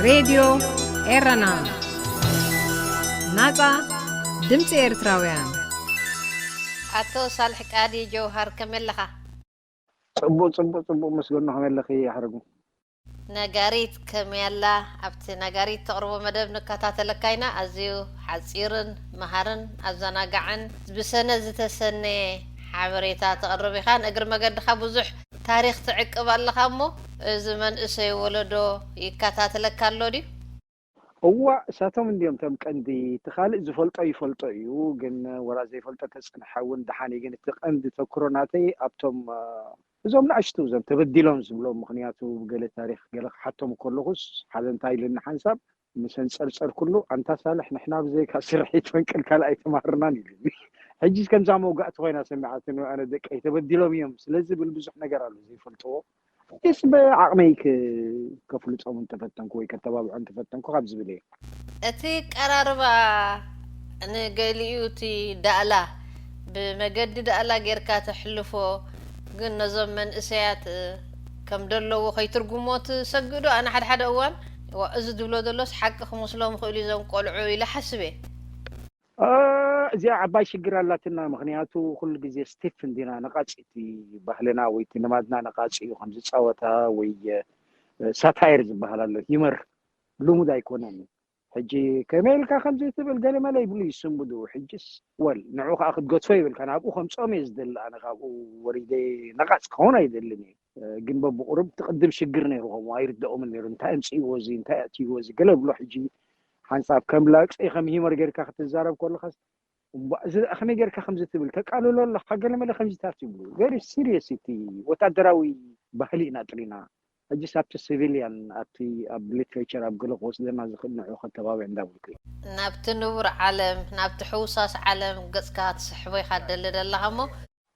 ሬድዮ ኤረና፣ ናጻ ድምጺ ኤርትራውያን። ኣቶ ሳልሕ ቃዲ ጀውሃር፣ ከመይ ኣለኻ? ጽቡቕ፣ ጽቡቕ፣ ጽቡቕ፣ መስገኖ፣ ከመይ ኣለኺ ሓረጉ? ነጋሪት ከመይ ኣላ? ኣብቲ ነጋሪት ተቕርቦ መደብ ንከታተለካ ኢና። ኣዝዩ ሓጺርን መሃርን ኣዘናጋዕን ብሰነ ዝተሰነየ ሓበሬታ ተቕርብ ኢኻ። ንእግሪ መገድኻ ብዙሕ ታሪኽ ትዕቅብ ኣለኻ እሞ፣ እዚ መንእሰይ ወለዶ ይከታተለካ ኣሎ ድዩ? እዋ፣ እሳቶም እንድዮም እቶም ቀንዲ። እቲ ካልእ ዝፈልጦ ይፈልጦ እዩ፣ ግን ወላ ዘይፈልጦ ተጽንሐ እውን ደሓን እዩ። ግን እቲ ቀንዲ ተኩሮ ናተይ ኣብቶም፣ እ፣ እዞም ንኣሽቱ፣ እዞም ተበዲሎም ዝብሎም፣ ምኽንያቱ ብገለ ታሪኽ ገለ ክሓቶም ከለኹስ ሓደ እንታይ ኢሉኒ ሓንሳብ፣ ምስ ኣንጸርጸርኩሉ፣ "ኣንታ ሳልሕ፣ ንሕና ብዘይካ ስርሒት ፈንቅል ካልእ ኣይተማህርናን" ኢሉኒ። ሕጂስ ከምዛ መውጋእቲ ኮይና ሰሚዓትኒ፣ ኣነ ደቀይ ተበዲሎም እዮም ስለ ዝብል ብዙሕ ነገር ኣሎ ዘይፈልጥዎ። ሕጂስ ብዓቕመይ ክ-፣ ከፍልጦም እንተፈተንኩ ወይ ከተባብዖ እንተፈተንኩ ካብ ዝብል እየ። እቲ ቀራርባ ንገሊኡ እቲ ዳእላ ብመገዲ ዳእላ ጌርካ ተሕልፎ፣ ግን ነዞም መንእሰያት፣ እ፣ ከም ደለዎ ከይትርጉሞ ትሰግእ ዶ? ኣነ ሓደ ሓደ እዋን፣ "ዋ፣ እዚ ዝብሎ ዘሎስ ሓቂ ክመስሎም ይኽእሉ እዞም ቆልዑ" ኢለ ሓስብ እየ። እ፣ እዚኣ ዓባይ ሽግር ኣላትና። ምኽንያቱ ኩሉ ግዜ ስቲፍ እንዲና፣ ነቓጺ፣ እቲ ባህልና ወይ እቲ ልማድና ነቓጺ እዩ። ከምዚ ጸወታ ወይ፣ እ፣ ሳታየር ዝበሃል ኣሎ፣ ሂመር ልሙድ ኣይኮነን። ሕጂ ከመይ ኢልካ ከምዚ ትብል ገለ መለ ይብሉ ይስንብዱ። ሕጅስ ወል ንዑ ከኣ ክትገድፎ ይብልካ። ናብኡ ከምጽኦም እየ ዝደሊ ኣነ፣ ካብኡ ወሪደ ነቓጽ ክኸውን ኣይደልን እየ። እ፣ ግን በብቑሩብ እቲ ቅድም ሽግር ነይሩ፣ ከምኡ ኣይርድኦምን ነይሩ። እንታይ ኣምጽእዎ እዚ፣ እንታይ ኣእትይዎ እዚ ገለ ብሎ። ሕጂ ሓንሳብ ከም ላግጺ ከም ሂመር ጌርካ ክትዛረብ ከለኻስ፣ እምቧ፣ እዚ ደኣ ከመይ ጌርካ ከምዚ ትብል፣ ተቃልሎ ኣለኻ፣ ገለ መለ ከምዚታት ይብሉ። ቨሪ ሲሪየስ፣ እቲ ወታደራዊ ባህሊ ኢና ጥሪና። ሕጂስ ኣብቲ ሲቪልያን፣ ኣብቲ ኣብ ሊትሬቸር ኣብ ገለ ክወስደና ዝኽእል ንዑ ከተባብዕ እንዳበልኩ እየ። ናብቲ ንቡር ዓለም፣ ናብቲ ሕውሳስ ዓለም ገጽካ ትስሕቦ ኢኻ ትደሊ ዘለኻ እሞ።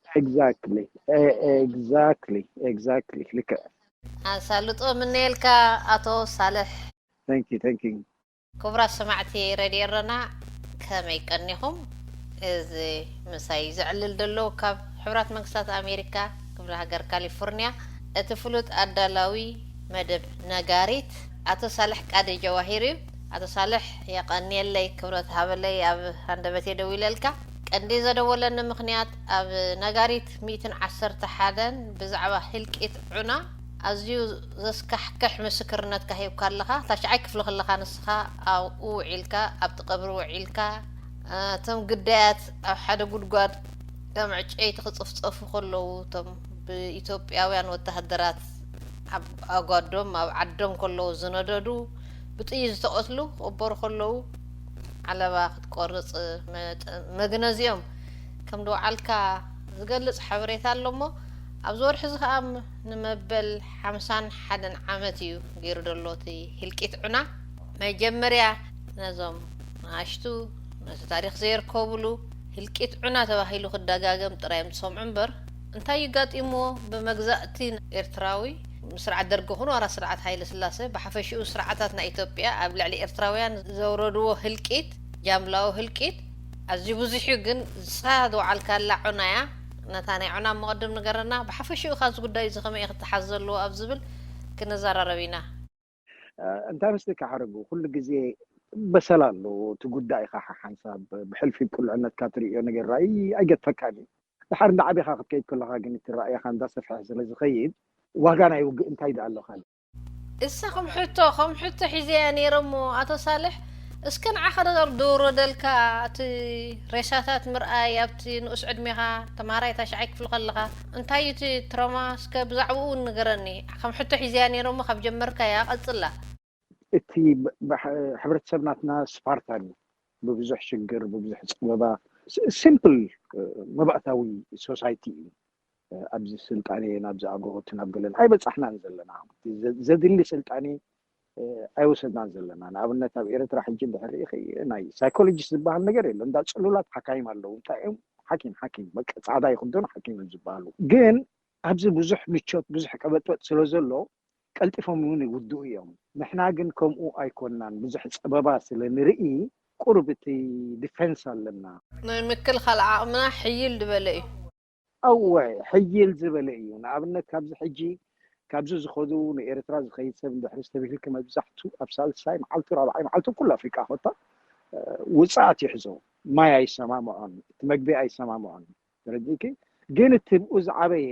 ኤግዛክትሊ፣ ኤ-፣ ኤግዛክትሊ፣ ኤግዛክትሊ፣ ልክዕ። ኣሳልጦ ምነየልካ ኣቶ ሳልሕ። ታንክ ዩ፣ ታንክ ዩ። ክቡራት ሰማዕቲ ሬድዮ ኤረና፣ ከመይ ቀኒኹም? እዚ ምሳይ ዘዕልል ዘሎ ካብ ሕቡራት መንግስታት ኣሜሪካ፣ ክፍለ ሃገር ካሊፎርኒያ፣ እቲ ፍሉጥ ኣዳላዊ መደብ ነጋሪት ኣቶ ሳልሕ ቃዲ ጀዋሂር እዩ። ኣቶ ሳልሕ፣ የቐንየለይ፣ ክብረት ሃበለይ፣ ኣብ ሃንደበተይ ደዊለልካ። ቀንዲ ዘደወለኒ ምኽንያት፣ ኣብ ነጋሪት ሚእትን ዓሰርተ ሓደን ብዛዕባ ህልቂት ዑና ኣዝዩ ዘስካሕክሕ ምስክርነትካ ሂብካ ኣለኻ። ታሽዓይ ክፍሊ ከለኻ ንስኻ ኣብኡ ውዒልካ፣ ኣብቲ ቀብሪ ውዒልካ፣ እ፣ እቶም ግዳያት ኣብ ሓደ ጉድጓድ ከም ዕጨይቲ ክጽፍጸፉ ከለዉ፣ እቶም ብኢትዮጵያውያን ወተሃደራት ኣብ ኣጓዶም፣ ኣብ ዓዶም ከለዉ ዝነደዱ፣ ብጥይት ዝተቐትሉ ክቕበሩ ከለዉ፣ ዓለባ ክትቆርጽ መጠ-፣ መግነዚኦም ከም ዝወዓልካ ዝገልጽ ሓበሬታ ኣሎ እሞ፣ ኣብዚ ወርሒ እዚ ከኣ ም-፣ ንመበል ሓምሳን ሓደን ዓመት እዩ ገይሩ ዘሎ እቲ ህልቂት ዑና። መጀመርያ ነዞም ንኣሽቱ፣ ነቲ ታሪኽ ዘየርከቡሉ፣ ህልቂት ዑና ተባሂሉ ክደጋገም ጥራይ እዮም ዝሰምዑ እምበር፣ እንታይ እዩ ጋጢምዎ? ብመግዛእቲ ኤርትራዊ፣ ስርዓት ደርጊ ይኹን ዋላ ስርዓት ሃይለ ስላሴ፣ ብሓፈሽኡ ስርዓታት ናይ ኢትዮጵያ ኣብ ልዕሊ ኤርትራውያን ዘውረድዎ ህልቂት፣ ጃምላዊ ህልቂት ኣዝዩ ብዙሕ እዩ። ግን ንስኻ ዝወዓልካላ ዑና እያ። ነታ ናይ ዑና እሞ ቅድም ንገረና፣ ብሓፈሽኡ ኻዚ ጉዳይ እዚ ከመይ እዩ ክተሓዝ ዘለዎ ኣብ ዝብል ክንዘራረብ ኢና። እ፣ እንታይ መስለካ ሓረጉ፣ ኩሉ ግዜ በሰላ ኣለዎ እቲ ጉዳይ ኢኻ ሓሓንሳብ ብሕልፊ ቁልዕነትካ ትርእዮ ነገር ራእይ ኣይገድፈካን እዩ። ድሓር እንዳዓቢኻ ክትከይድ ከለኻ ግን እቲ ራእይኻ እንዳሰፍሐ ስለ ዝኸይድ ዋጋ ናይ ውግእ እንታይ ደኣ ኣሎ ካልእ? እሳ ከም ሕቶ፣ ከም ሕቶ ሒዘያ ነይረ እሞ፣ ኣቶ ሳልሕ፣ እስከ ንዓኻ ነገር ዝወረደልካ እቲ ሬሳታት ምርኣይ ኣብቲ ንኡስ ዕድሜኻ፣ ተምሃራይ ታሽዓይ ክፍሊ ከለኻ፣ እንታይ እዩ እቲ ትሮማ? እስከ ብዛዕባኡ እውን ንገረኒ። ከም ሕቶ ሒዘያ ነይረ እሞ፣ ካብ ጀመርካያ ቀጽላ። እቲ ብ-፣ ብ-፣ ሕብረተሰብ ናትና ስፓርታን እዩ። ብብዙሕ ሽግር፣ ብብዙሕ ጸበባ፣ ስ-፣ ሲምፕል፣ እ፣ መባእታዊ ሶሳይቲ እዩ። እ፣ ኣብዚ ስልጣኔ፣ ናብዚ ኣጎቦትን ኣብ ገለን ኣይበጻሕናን ዘለና። ዘ-፣ ዘድሊ ስልጣኔ፣ እ፣ ኣይወሰድናን ዘለና። ንኣብነት፣ ኣብ ኤርትራ ሕጂ እንድሕር ርኢኺ፣ ናይ ሳይኮሎጂስት ዝበሃል ነገር የለን። እንዳ ጽሉላት ሓካይም ኣለዉ። እንታይ እዮም? ሓኪም፣ ሓኪም፣ በቃ፣ ጻዕዳ ይኽደኑ፣ ሓኪም እዮም ዝበሃሉ። ግን ኣብዚ ብዙሕ ምቾት፣ ብዙሕ ቀበጥበጥ ስለ ዘሎ፣ ቀልጢፎም እውን ይውድኡ እዮም። ንሕና ግን ከምኡ ኣይኮንናን። ብዙሕ ጸበባ ስለ ንርኢ፣ ቁሩብ እቲ ዲፌንስ ኣለና። ናይ ምክልኻል ዓቕምና ሕይል ዝበለ እዩ። እወ፣ ሕይል ዝበለ እዩ። ንኣብነት፣ ካብዚ ሕጂ ካብዚ ዝኸዱ ንኤርትራ ዝኸይድ ሰብ እንድሕር ዝተብሂልኪ መብዛሕቱ ኣብ ሳልሳይ መዓልቱ ራብዓይ መዓልቱ ኩሉ ኣፍሪቃ ኮታ ውፅኣት ይሕዞ። ማይ ኣይሰማምዖን፣ እቲ መግቢ ኣይሰማምዖን። ተረዲእኪ? ግን እቲ ብኡ ዝዓበየ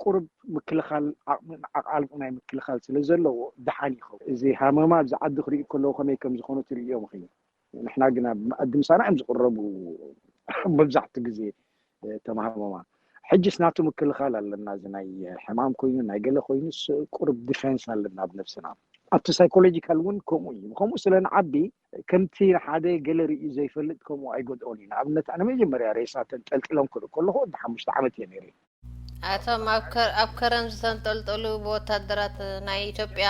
ቁርብ ምክልኻል ዓቕሚ ዓቃልቡ ናይ ምክልኻል ስለ ዘለዎ ደሓን ይኸውን። እዚ ሃመማ ኣብዚ ዓዲ ክርኢ ከለዉ ከመይ ከም ዝኾኑ ትርእዮም ኺ። ንሕና ግና መኣዲ ምሳና እዮም ዝቕረቡ መብዛሕቱ ግዜ ተማሃሞማ። ሕጅስ ናቱ ምክልኻል ኣለና። እዚ ናይ ሕማም ኮይኑ ናይ ገለ ኮይኑስ ቁርብ ዲፌንስ ኣለና ኣብ ነብስና። ኣብቲ ሳይኮሎጂካል እውን ከምኡ እዩ። ከምኡ ስለ ንዓቢ ከምቲ ሓደ ገለ ርእዩ ዘይፈልጥ ከምኡ ኣይጎድኦን እዩ። ንኣብነት ኣነ መጀመርያ ሬሳ ተንጠልጢሎም ክርኢ ከለኹ ወዲ ሓሙሽተ ዓመት እየ ነይረ። ኣቶም ኣብ ከ- ኣብ ከረን ዝተንጠልጠሉ ብወታደራት ናይ ኢትዮጵያ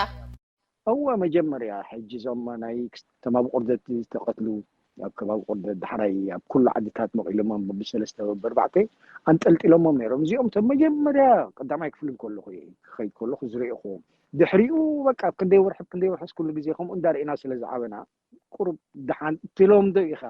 እወ መጀመርያ ሕጂ እዞም ናይ ተማብ ቁርደት ዝተቐትሉ ኣብ ከባቢ ቁርደት ዳሕራይ ኣብ ኩሉ ዓድታት መቒሎሞም ብሰለስተ በብኣርባዕተ ኣንጠልጢሎሞም ነይሮም። እዚኦም ቶም መጀመርያ ቀዳማይ ክፍሊ ከለኹ እየ ክኸይድ ከለኹ ዝረእኹዎም። ድሕሪኡ በቃ ኣብ ክንደይ ወርሒ ኣብ ክንደይ ወርሕስ ኩሉ ግዜ ከምኡ እንዳርኢና ስለ ዝዓበና ቁሩብ ደሓን ትለምዶ ኢኻ።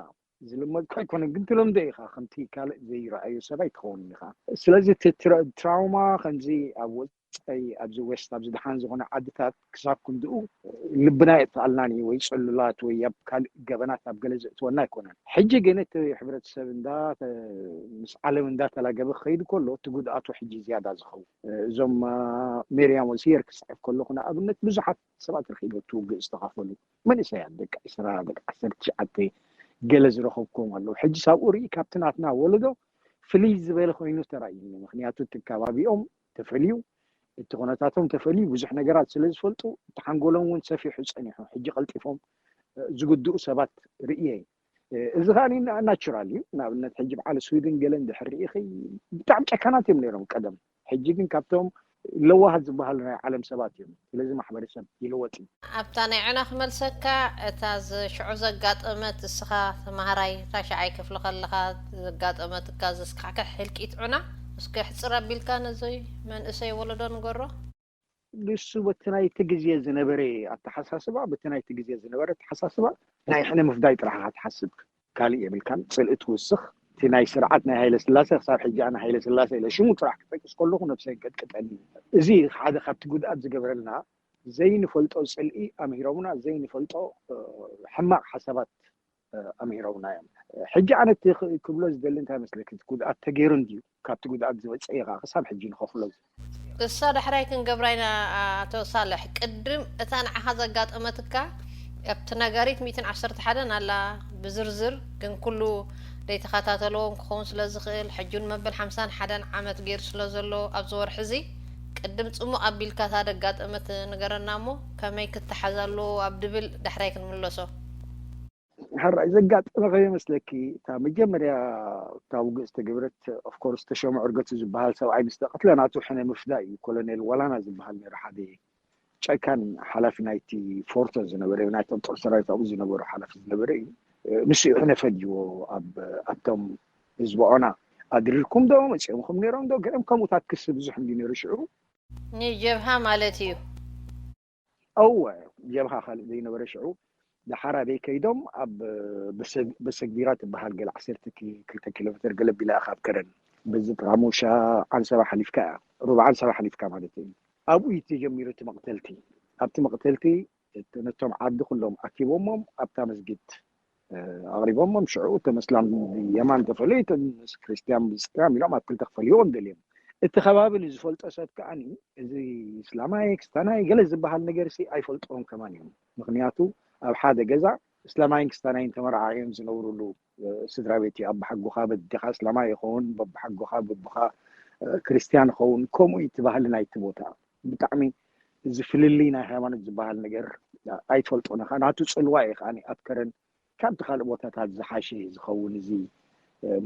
ዝልመድ እኳ ኣይኮነን ግን ትለምዶ ኢኻ። ከምቲ ካልእ ዘይረኣዮ ሰብ ኣይትኸውን ኢኻ። ስለዚ እቲ ትራ- ትራውማ ከምዚ ኣብ ወፃኢ ኣብዚ ዌስት ኣብዚ ደሓን ዝኾነ ዓድታት ክሳብ ክንድኡ ልብና የጥፍኣልናን እዩ ወይ ፅሉላት ወይ ኣብ ካልእ ገበናት ኣብ ገለ ዘእትወና ኣይኮነን። ሕጂ ግን እቲ ሕብረተሰብ እንዳ ምስ ዓለም እንዳተላገበ ክኸይድ ከሎ እቲ ጉድኣቱ ሕጂ ዝያዳ ዝኸውን እዞም ሜርያም ወሲየር ክፅሕፍ ከለኹ ንኣብነት ብዙሓት ሰባት ረኺበ እቲ ውግእ ዝተኻፈሉ መንእሰያት ደቂ ዕስራ ደቂ ዓሰርተ ትሽዓተ ገለ ዝረኸብኩም ኣለዉ። ሕጂ ሳብኡ ርኢ ካብቲ ናትና ወለዶ ፍልይ ዝበለ ኮይኑ ተራእዩኒ። ምክንያቱ እቲ ከባቢኦም ተፈልዩ እቲ ኩነታቶም ተፈልዩ ብዙሕ ነገራት ስለ ዝፈልጡ እቲ ሓንጎሎም እውን ሰፊሑ ፀኒሑ ሕጂ ቀልጢፎም ዝግድኡ ሰባት ርእየ። እዚ ከዓ ናቹራል እዩ። ንኣብነት ሕጂ በዓል ስዊድን ገለ እንድሕር ርኢኺ ብጣዕሚ ጨካናት እዮም ነይሮም ቀደም። ሕጂ ግን ካብቶም ለዋሃት ዝበሃሉ ናይ ዓለም ሰባት እዮም። ስለዚ ማሕበረሰብ ይልወጥ እዩ። ኣብታ ናይ ዕና ክመልሰካ እታ ሽዑ ዘጋጠመት እስኻ ተማሃራይ ታሽዓይ ክፍሊ ከለኻ ዘጋጠመትካ ዘስካሕክሕ ህልቂት ዑና እስከ ሕፅር ኣቢልካ ነዞይ መንእሰይ ወለዶ ንገሮ። ንሱ በቲ ናይቲ ግዜ ዝነበረ ኣተሓሳስባ በቲ ናይቲ ግዜ ዝነበረ ኣተሓሳስባ ናይ ሕነ ምፍዳይ ጥራሕ ክትሓስብ ካልእ የብልካን። ፅልኢ ትውስኽ። እቲ ናይ ስርዓት ናይ ሃይለ ስላሴ ክሳብ ሕጂ ኣነ ሃይለ ስላሴ ኢለ ሽሙ ጥራሕ ክጠቅስ ከለኹ ነብሰይ ይንቀጥቀጠኒ። እዚ ሓደ ካብቲ ጉድኣት ዝገበረልና ዘይንፈልጦ ፅልኢ ኣምሂሮምና ዘይንፈልጦ ሕማቕ ሓሳባት ኣምሂሮምና እዮም። ሕጂ ኣነ እቲ ክብሎ ዝደሊ እንታይ መስለኪ እቲ ጉድኣት ተገይሩ እንድዩ ካብቲ ጉድኣት ዝወፀ እዩ ከዓ ክሳብ ሕጂ ንኸፍሎ እሳ ዳሕራይ ክንገብራ ኢና። ኣቶ ሳልሕ ቅድም እታ ንዓኻ ዘጋጠመትካ ኣብቲ ነጋሪት ሚእትን ዓሰርተ ሓደን ኣላ ብዝርዝር ግን ኩሉ ዘይተኸታተለዎም ክኸውን ስለ ዝኽእል ሕጂ እውን መበል ሓምሳን ሓደን ዓመት ገይሩ ስለ ዘሎ ኣብዚ ወርሒ እዚ ቅድም ፅሙቕ ኣቢልካ እታ ደጋጠመት ንገረና እሞ ከመይ ክተሓዝ ኣለዎ ኣብ ድብል ዳሕራይ ክንምለሶ። ሕራይ ዘጋጠመ ከመይ መስለኪ እታ መጀመርያ እታ ውግእ ዝተገብረት ኦፍኮርስ ተሾመ ዕርገቱ ዝበሃል ሰብኣይ ምስ ተቐትለ ናቱ ሕነ ምፍዳይ እዩ ኮሎኔል ዋላና ዝበሃል ነይሩ ሓደ ጨካን ሓላፊ ናይቲ ፎርቶ ዝነበረ ናይቶም ጦር ሰራዊት ኣብኡ ዝነበሩ ሓላፊ ዝነበረ እዩ። ንሱ እዩ ሕነ ፈድይዎ ኣብ ኣብቶም ህዝቢ ዖና ኣድሪርኩም ዶ መፂኦምኹም ነይሮም ዶ ገለም ከምኡታት ክሲ ብዙሕ እንዲ ነይሩ ሽዑ ንጀብሃ ማለት እዩ። እወ ጀብሃ ካልእ ዘይነበረ ሽዑ ደሓር ኣበይ ከይዶም ኣብ በሰግቢራ ትበሃል ገለ ዓሰርተ ክልተ ኪሎ ሜትር ገለ ቢላ ኢኻ ኣብ ከረን በዚ ጥራሙሻ ዓንሰባ ሓሊፍካ እያ ሩባ ዓንሰባ ሓሊፍካ ማለት እዩ። ኣብኡ እዩ ተጀሚሩ እቲ መቕተልቲ። ኣብቲ መቕተልቲ ነቶም ዓዲ ኩሎም ኣኪቦሞም ኣብታ መስጊድ ኣቕሪቦሞም ሽዑ እቶም እስላም የማን ተፈልዩ እቶም ክርስትያን ብፀጋም ኢሎም ኣብ ክልተ ክፈልይዎም ደልዮም። እቲ ከባቢ ንዝፈልጦ ሰብ ከዓኒ እዚ እስላማይ ክስታናይ ገለ ዝበሃል ነገር ሲ ኣይፈልጥዎም ከማን እዮም። ምክንያቱ ኣብ ሓደ ገዛ እስላማይን ክስታናይን ተመራዓዮም ዝነብሩሉ ስድራ ቤት እዩ። ኣባሓጎኻ በዲኻ እስላማይ ይኸውን፣ በባሓጎኻ በቦኻ ክርስትያን ይኸውን። ከምኡ እዩ እቲ ባህሊ ናይቲ ቦታ። ብጣዕሚ እዚ ፍልልይ ናይ ሃይማኖት ዝበሃል ነገር ኣይትፈልጦን ኢኻ። ናቱ ፅልዋ እዩ ከዓኒ ኣብ ከረን ካብቲ ካልእ ቦታታት ዝሓሸ እዩ ዝኸውን እዚ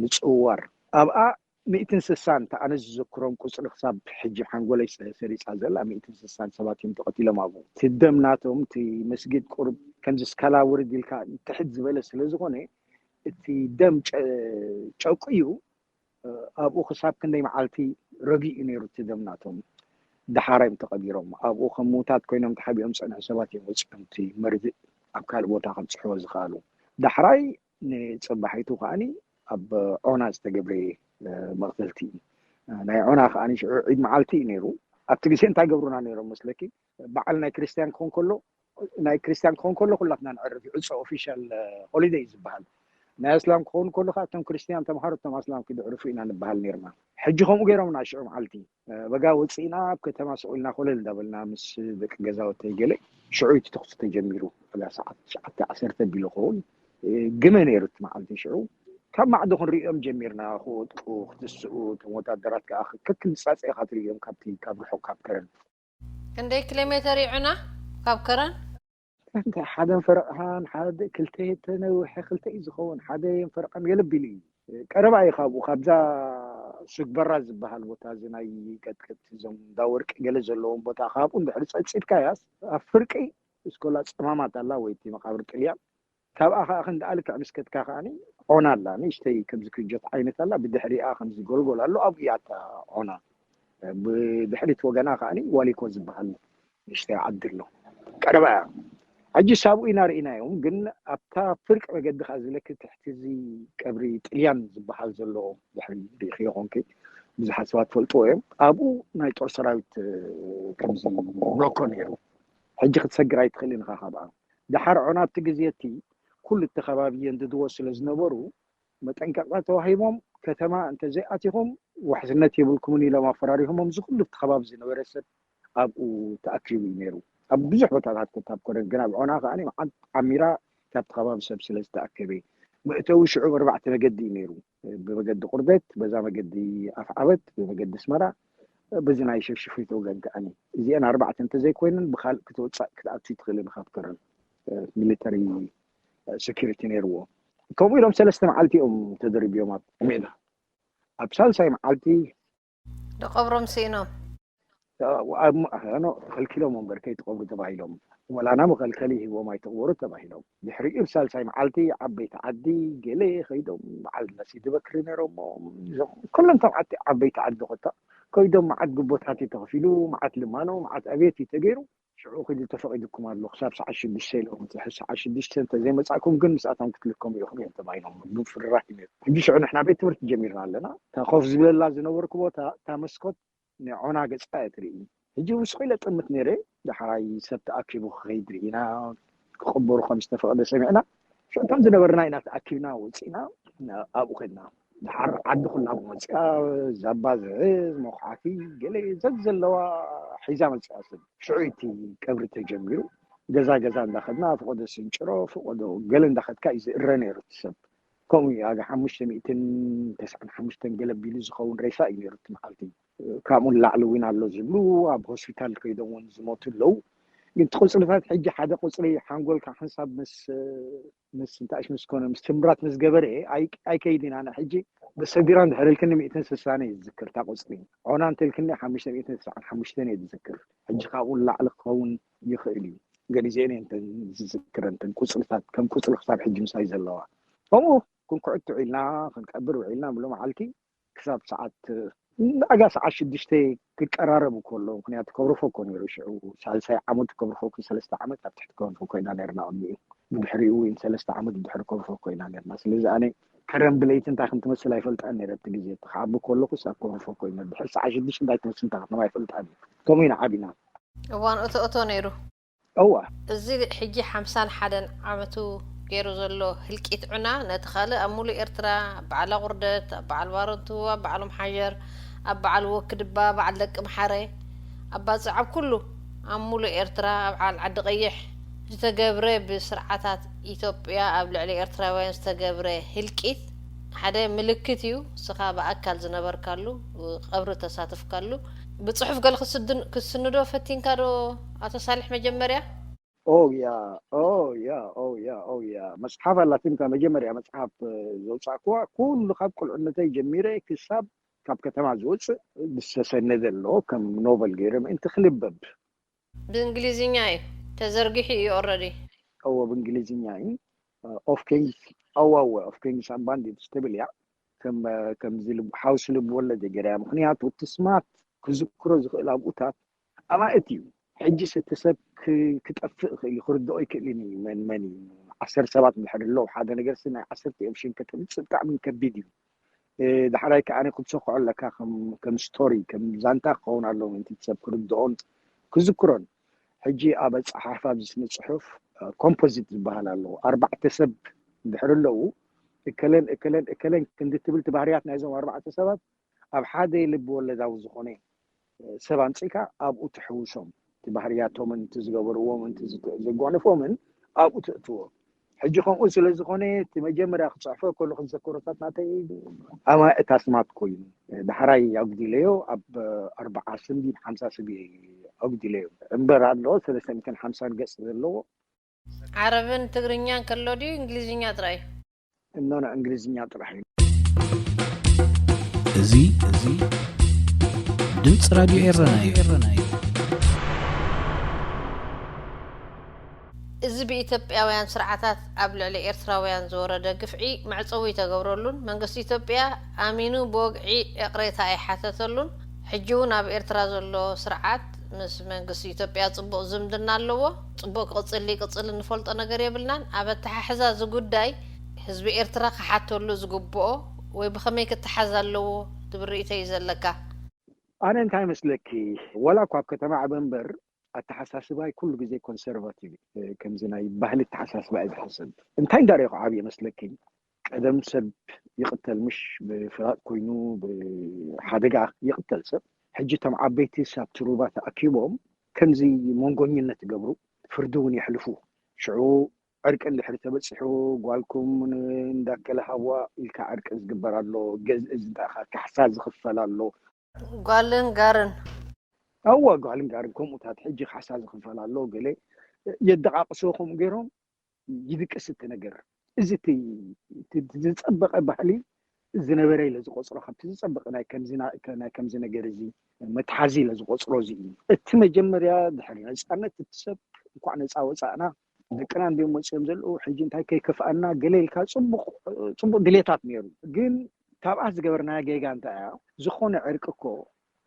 ምፅውዋር ኣብኣ ሚእትን ስሳን እታ ኣነ ዝዘክሮም ቁፅሪ ክሳብ ሕጂ ሓንጎለይ ሰሪፃ ዘላ ሚእትን ስሳን ሰባት እዮም ተቐቲሎም ኣብኡ። እቲ ደም ናቶም እቲ መስጊድ ቁርብ ከምዚ ስካላ ውርድ ኢልካ ትሕት ዝበለ ስለ ዝኾነ እቲ ደም ጨቁ እዩ ኣብኡ ክሳብ ክንደይ መዓልቲ ረጊኡ ነይሩ እቲ ደም ናቶም። ደሓር እዮም ተቐቢሮም። ኣብኡ ከም ምዉታት ኮይኖም ተሓቢኦም ዝጸንሑ ሰባት እዮም ወጺኦም እቲ መርድእ ኣብ ካልእ ቦታ ከብጽሕዎ ዝኸኣሉ። ዳሕራይ ንጽባሒቱ ከኣኒ ኣብ ዖና ዝተገብረ መቕተልቲ እዩ። ናይ ዖና ከኣኒ ሽዑ ዒድ መዓልቲ እዩ ነይሩ። ኣብቲ ግዜ እንታይ ገብሩና ነይሮም መስለኪ? በዓል ናይ ክርስትያን ክኾን ከሎ ናይ ክርስትያን ክኾን ከሎ ኩላትና ንዕርፍ፣ ዕፆ ኦፊሻል ሆሊደይ ዝበሃል። ናይ እስላም ክኸውን ከሎ ከዓ እቶም ክርስትያን ተምሃሮ እቶም ኣስላም ክድዕርፉ ኢና ንበሃል ነርና። ሕጂ ከምኡ ገይሮምና ሽዑ መዓልቲ በጋ ወፂእና ኣብ ከተማ ስቕ ኢልና ኮለል እንዳበልና ምስ ደቂ ገዛውተይ ገለ ሽዑ እቲ ተኽሲ ተጀሚሩ። በጋ ሰዓት ትሽዓተ ዓሰርተ ቢሉ ክኸውን ግመ ነይሩ እቲ መዓልቲ ሽዑ። ካብ ማዕዶ ክንሪኦም ጀሚርና፣ ክወድቁ ክትስኡ፣ እቶም ወታደራት ከዓ ከክንፃፀ ኢኻ ትርእዮም ካብቲ ካብ ርሑቕ ካብ ከረን። ክንደይ ኪሎ ሜተር ይዑና ካብ ከረን? ሓደን ፈረቕሃን ሓደ ክልተ ተነውሐ ክልተ እዩ ዝኸውን፣ ሓደ ፈረቓን ገለብ ኢሉ እዩ። ቀረባ እዩ ካብኡ፣ ካብዛ ሱግበራ ዝበሃል ቦታ እዚ ናይ ቀጥቅጥ እዞም እንዳ ወርቂ ገለ ዘለዎም ቦታ ካብኡ እንድሕሪ ፀብፂብካያስ ኣብ ፍርቂ እስኮላ ፀማማት ኣላ ወይ እቲ መቃብር ጥልያን ካብኣ ከዓ ክንደኣ ልክዕ ምስ ከድካ ከዓኒ ዖና ኣላ፣ ንእሽተይ ከምዚ ክጆት ዓይነት ኣላ፣ ብድሕሪኣ ከምዚ ጎልጎል ኣሎ፣ ኣብኡ እያ እታ ዖና። ብድሕሪት ወገና ከዓኒ ዋሊኮ ዝበሃል ንእሽተይ ዓዲ ኣሎ፣ ቀረባ እያ። ሕጂ ሳብኡ ኢና ርኢናዮም፣ ግን ኣብታ ፍርቂ መገዲ ከዓ ዝለክ ትሕቲ እዚ ቀብሪ ጥልያን ዝበሃል ዘሎ ድሕሪ ርኢኽዮ ኮንኪ ብዙሓት ሰባት ፈልጥዎ እዮም። ኣብኡ ናይ ጦር ሰራዊት ከምዚ ብሎኮ ነይሩ። ሕጂ ክትሰግር ኣይትኽእልን ኢኻ ካብኣ። ደሓር ዖና ኣብቲ ግዜ እቲ ኩሉ እቲ ከባቢ የንድድዎ ስለ ዝነበሩ መጠንቀቕታ ተዋሂቦም፣ ከተማ እንተዘይኣቲኹም ዋሕስነት የብልኩምን ኢሎም ኣፈራሪሆሞም። እዚ ኩሉ ኣብቲ ከባቢ ዝነበረ ሰብ ኣብኡ ተኣኪቡ እዩ ነይሩ። ኣብ ብዙሕ ቦታታት ኮታ ኣብ ኮረን ግን ኣብ ዖና ከዓ መዓት ዓሚራ ካብቲ ከባቢ ሰብ ስለ ዝተኣከበ መእተዊ ሽዑ ኣርባዕተ መገዲ እዩ ነይሩ። ብመገዲ ቁርደት፣ በዛ መገዲ ኣፍዓበት፣ ብመገዲ ኣስመራ፣ በዚ ናይ ሸፍሽፊት ወገን ከዓኒ እዚአን ኣርባዕተ እንተዘይኮይነን ብካልእ ክትወፃእ ክትኣቱ ትኽእልን ካብ ከረን ሚሊተሪ ሴኪሪቲ ነይርዎ። ከምኡ ኢሎም ሰለስተ መዓልቲ እዮም ተደሪብዮም ኣብ ሜዳ። ኣብ ሳልሳይ መዓልቲ ደቀብሮም ስኢኖም ከልኪሎም እምበር ከይትቐብሩ ተባሂሎም፣ ወላና መኸልከሊ ሂቦም ኣይትቕበሩ ተባሂሎም። ድሕሪኡ ሳልሳይ መዓልቲ ዓበይቲ ዓዲ ገለ ከይዶም በዓል ነሲዲ በክሪ ነይሮሞ። ኩሎም ቶም ዓበይቲ ዓዲ ኮታ ከይዶም መዓት ግቦታት እዩ ተኸፊሉ፣ መዓት ልማኖ፣ መዓት ኣብየት እዩ ተገይሩ። ሽዑ ክዲ ተፈቒዱኩም ኣሎ ክሳብ ሰዓት ሽዱሽተ ኢሎም፣ ሰዓት ሽዱሽተ እንተዘይመፃእኩም ግን ምስኣቶም ክትልከሙ ኢኹም እዮም ተባሂሎም። ብፍርራህ እዩ። ሕጂ ሽዑ ንሕና ቤት ትምህርቲ ጀሚርና ኣለና። እታ ኮፍ ዝብለላ ዝነበርኩ ቦታ እታ መስኮት ንዖና ገፃ እያ ትርኢ። ሕጂ ውስኹ ኢለ ጥምት ነይረ። ዳሕራይ ሰብ ተኣኪቡ ክኸይድ ርኢና፣ ክቕበሩ ከም ዝተፈቐደ ሰሚዕና። ሽዑ ከም ዝነበርና ኢና ተኣኪብና ወፂእና ኣብኡ ከድና። ድሓር ዓዲ ኩላ መፅያ፣ ዛባ ዝሕዝ መኹሓፊ ገለ ዘዘለዋ ሒዛ መፅያ ሰብ። ሽዑ እቲ ቀብሪ ተጀሚሩ። ገዛ ገዛ እንዳኸድና ፈቐዶ ስንጭሮ ፈቐዶ ገለ እንዳኸድካ እዩ ዝእረ ነይሩ እቲ ሰብ። ከምኡ እዩ ኣጋ ሓሙሽተ ሚእትን ተስዓን ሓሙሽተን ገለ ቢሉ ዝኸውን ሬሳ እዩ ነይሩ እቲ መዓልቲ። ካብኡ ንላዕሊ እውን ኣሎ ዝብሉ ኣብ ሆስፒታል ከይዶም እውን ዝሞቱ ኣለዉ። ግን እቲ ቁፅርታት ሕጂ ሓደ ቁፅሪ ሓንጎልካ ሓንሳብ ምስ ምስ እንታሽ ምስ ኮነ ምስ ትምራት ምስ ገበረ ኣይከይድን ኣነ ሕጂ ብሰጊራ እንድሕር ኢልክኒ ሚእትን ስሳን እየ ዝዝክር እታ ቁፅሪ። ዖና እንተልክኒ ሓሙሽተ ሚእትን ስሳን ሓሙሽተን እየ ዝዝክር። ሕጂ ካብኡ ንላዕሊ ክኸውን ይኽእል እዩ። ገሊዜን እየ እንተን ዝዝክረን እተን ቁፅርታት ከም ቁፅሪ ክሳብ ሕጂ ምሳይ ዘለዋ። ከምኡ ክንኩዕት ውዒልና ክንቀብር ውዒልና ብሎ መዓልቲ ክሳብ ሰዓት ኣጋ ሰዓት ሽዱሽተ ክቀራረቡ ከሎ ምክንያቱ ከብርፎ እኮ ነይሩ ሽዑ ሳልሳይ ዓመቱ ከብርፎ እኮ ሰለስተ ዓመት ኣብ ትሕቲ ከብርፎ ኮይና ነርና ቅድሚኡ ብድሕሪኡ እውን ሰለስተ ዓመት ብድሕሪ ከብርፎ ኮይና ነርና ስለዚ ኣነ ከረን ብለይቲ እንታይ ከም ትመስል ኣይፈልጣን ነይረ እቲ ግዜ እቲ ክዓቢ ከለኩስ ኣብ ከብርፎ ኮይነ ድሕሪ ሰዓት ሽዱሽተ እንታይ ትመስል እንታይ ክትነማ ኣይፈልጣን እዩ ከምኡ ኢና ዓቢና እዋን እቶ እቶ ነይሩ እዋ እዚ ሕጂ ሓምሳን ሓደን ዓመቱ ገይሩ ዘሎ ህልቂት ዑና ነቲ ካልእ ኣብ ሙሉእ ኤርትራ ኣብ በዓል ኣቑርደት ኣብ በዓል ባረንቱ ኣብ በዓል ኦምሓጀር ኣብ በዓል ወክድባ በዓል ደቂ ምሓረ ኣብ ባጽዕ ኣብ ኩሉ ኣብ ሙሉእ ኤርትራ ኣብ በዓል ዓዲ ቀይሕ ዝተገብረ ብስርዓታት ኢትዮጵያ ኣብ ልዕሊ ኤርትራውያን ዝተገብረ ህልቂት ሓደ ምልክት እዩ። ንስኻ ብኣካል ዝነበርካሉ ቀብሪ ተሳተፍካሉ ብጽሑፍ ገለ ክስድን- ክስንዶ ፈቲንካ ዶ ኣቶ ሳልሕ መጀመርያ? ኦያ ኦያ ኦያ ኦያ መጽሓፍ ኣላትንካ መጀመርያ መጽሓፍ ዘውጻእኩዋ ኩሉ ካብ ቁልዕነተይ ጀሚረ ክሳብ ካብ ከተማ ዝወፅእ ዝተሰነደ ኣሎ ከም ኖቨል ገይረ ምእንቲ ክልበብ ብእንግሊዝኛ እዩ ተዘርጊሑ እዩ ኦረዲ እዎ ብእንግሊዝኛ እዩ ኦፍ ኪንግስ ኣዋወ ኦፍ ኪንግስ ኣንባንዲት ትብል እያ ከምዚ ሓውሲ ልብ ወለደ ገይራ ምክንያቱ እቲ ስማት ክዝክሮ ዝኽእል ኣብኡታት ኣማእት እዩ ሕጂ እቲ ሰብ ክጠፍእ ይኽእል እዩ ክርድኦ ይክእልን እዩ መን መን እዩ ዓሰርተ ሰባት ምድሕር ኣለዉ ሓደ ነገር ናይ ዓሰርተ እዮም ሽም ከተምፅእ ብጣዕሚ ከቢድ እዩ ዳሕራይ ከዓ ክትሰክዖ ኣለካ። ከም ስቶሪ፣ ከም ዛንታ ክኸውን ኣለዎ ምእንቲ ሰብ ክርድኦን ክዝክሮን። ሕጂ ኣብ ኣፀሓሕፋ ኣብዚ ስነ ፅሑፍ ኮምፖዚት ዝበሃል ኣለዎ። ኣርባዕተ ሰብ እንድሕር ኣለዉ፣ እከለን እከለን እከለን ክንዲ ትብል፣ እቲ ባህርያት ናይዞም ኣርባዕተ ሰባት ኣብ ሓደ ልቢ ወለዳዊ ዝኾነ ሰብ ኣምፂእካ ኣብኡ ትሕውሶም። እቲ ባህርያቶምን እቲ ዝገበርዎምን እቲ ዘጓነፎምን ኣብኡ ትእትዎ። ሕጂ ከምኡ ስለ ዝኾነ፣ እቲ መጀመርያ ክፅሕፎ ከለኹ ዝዘከሮታት ናተይ፣ ኣማእት ኣስማት ኮይኑ፣ ዳሕራይ ኣጉዲለዮ፣ ኣብ ኣርባዓ ስም ድዩ ሓምሳ ስም ኣጉዲለዮ። እምበር ኣሎ ሰለስተ ሚእትን ሓምሳን ገፅ ዘለዎ። ዓረብን ትግርኛን ከሎ ድዩ እንግሊዝኛ ጥራይ? እኖ፣ እንግሊዝኛ ጥራሕ እዩ። እዚ እዚ ድምፂ ራድዮ ኤረና እዩ። እዚ ብኢትዮጵያውያን ስርዓታት ኣብ ልዕሊ ኤርትራውያን ዝወረደ ግፍዒ መዕጸዊ ተገብረሉን መንግስቲ ኢትዮጵያ ኣሚኑ ብወግዒ ይቕሬታ ኣይሓተተሉን። ሕጂ እውን ኣብ ኤርትራ ዘሎ ስርዓት ምስ መንግስቲ ኢትዮጵያ ጽቡቕ ዝምድና ኣለዎ። ጽቡቕ ክቕጽል ይቅጽል እንፈልጦ ነገር የብልናን። ኣብ ኣተሓሕዛ እዚ ጉዳይ ህዝቢ ኤርትራ ክሓተሉ ዝግብኦ ወይ ብኸመይ ክተሓዝ ኣለዎ ትብል ርእይቶ እዩ ዘለካ? ኣነ እንታይ መስለኪ፣ ወላ እኳ ኣብ ከተማ ዓበ እምበር ኣተሓሳስባይ ኩሉ ግዜ ኮንሰርቫቲቭ፣ ከምዚ ናይ ባህሊ ኣተሓሳስባ እየ ዝሓስብ። እንታይ እንዳርኦ ክዓብየ መስለኪ፣ ቀደም ሰብ ይቕተል፣ ምሽ ብፍራቕ ኮይኑ ብሓደጋ ይቕተል ሰብ። ሕጂ እቶም ዓበይቲ ሳብቲ ሩባ ተኣኪቦም ከምዚ መንጎኝነት ይገብሩ፣ ፍርዲ እውን የሕልፉ። ሽዑ ዕርቂ እንድሕር ተበፂሑ፣ ጓልኩም እንዳከለ ሃብዋ ኢልካ ዕርቂ ዝግበር ኣሎ፣ ገዝእ ዝንታኻ ካሕሳ ዝኽፈል ኣሎ። ጓልን ጋርን ኣዋ ጓልን ጋርን ከምኡታት ሕጂ ካሕሳ ዝኽፈል ኣሎ። ገለ የደቃቅስዎ ከምኡ ገይሮም ይድቅስ እቲ ነገር። እዚ እቲ ዝፀበቐ ባህሊ ዝነበረ ኢለ ዝቆፅሮ፣ ካብቲ ዝፀበቐ ናይ ከምዚ ነገር እዚ መትሓዚ ኢለ ዝቆፅሮ እዚ እዩ። እቲ መጀመርያ ድሕሪ ነፃነት እቲ ሰብ እንኳዕ ነፃ ወፃእና፣ ደቅና እንዲዮም መፅኦም ዘለዉ፣ ሕጂ እንታይ ከይከፍኣና ገለ ኢልካ ፅቡቕ ድሌታት ነይሩ። ግን ካብኣ ዝገበርናያ ጌጋ እንታይ እያ? ዝኾነ ዕርቂ እኮ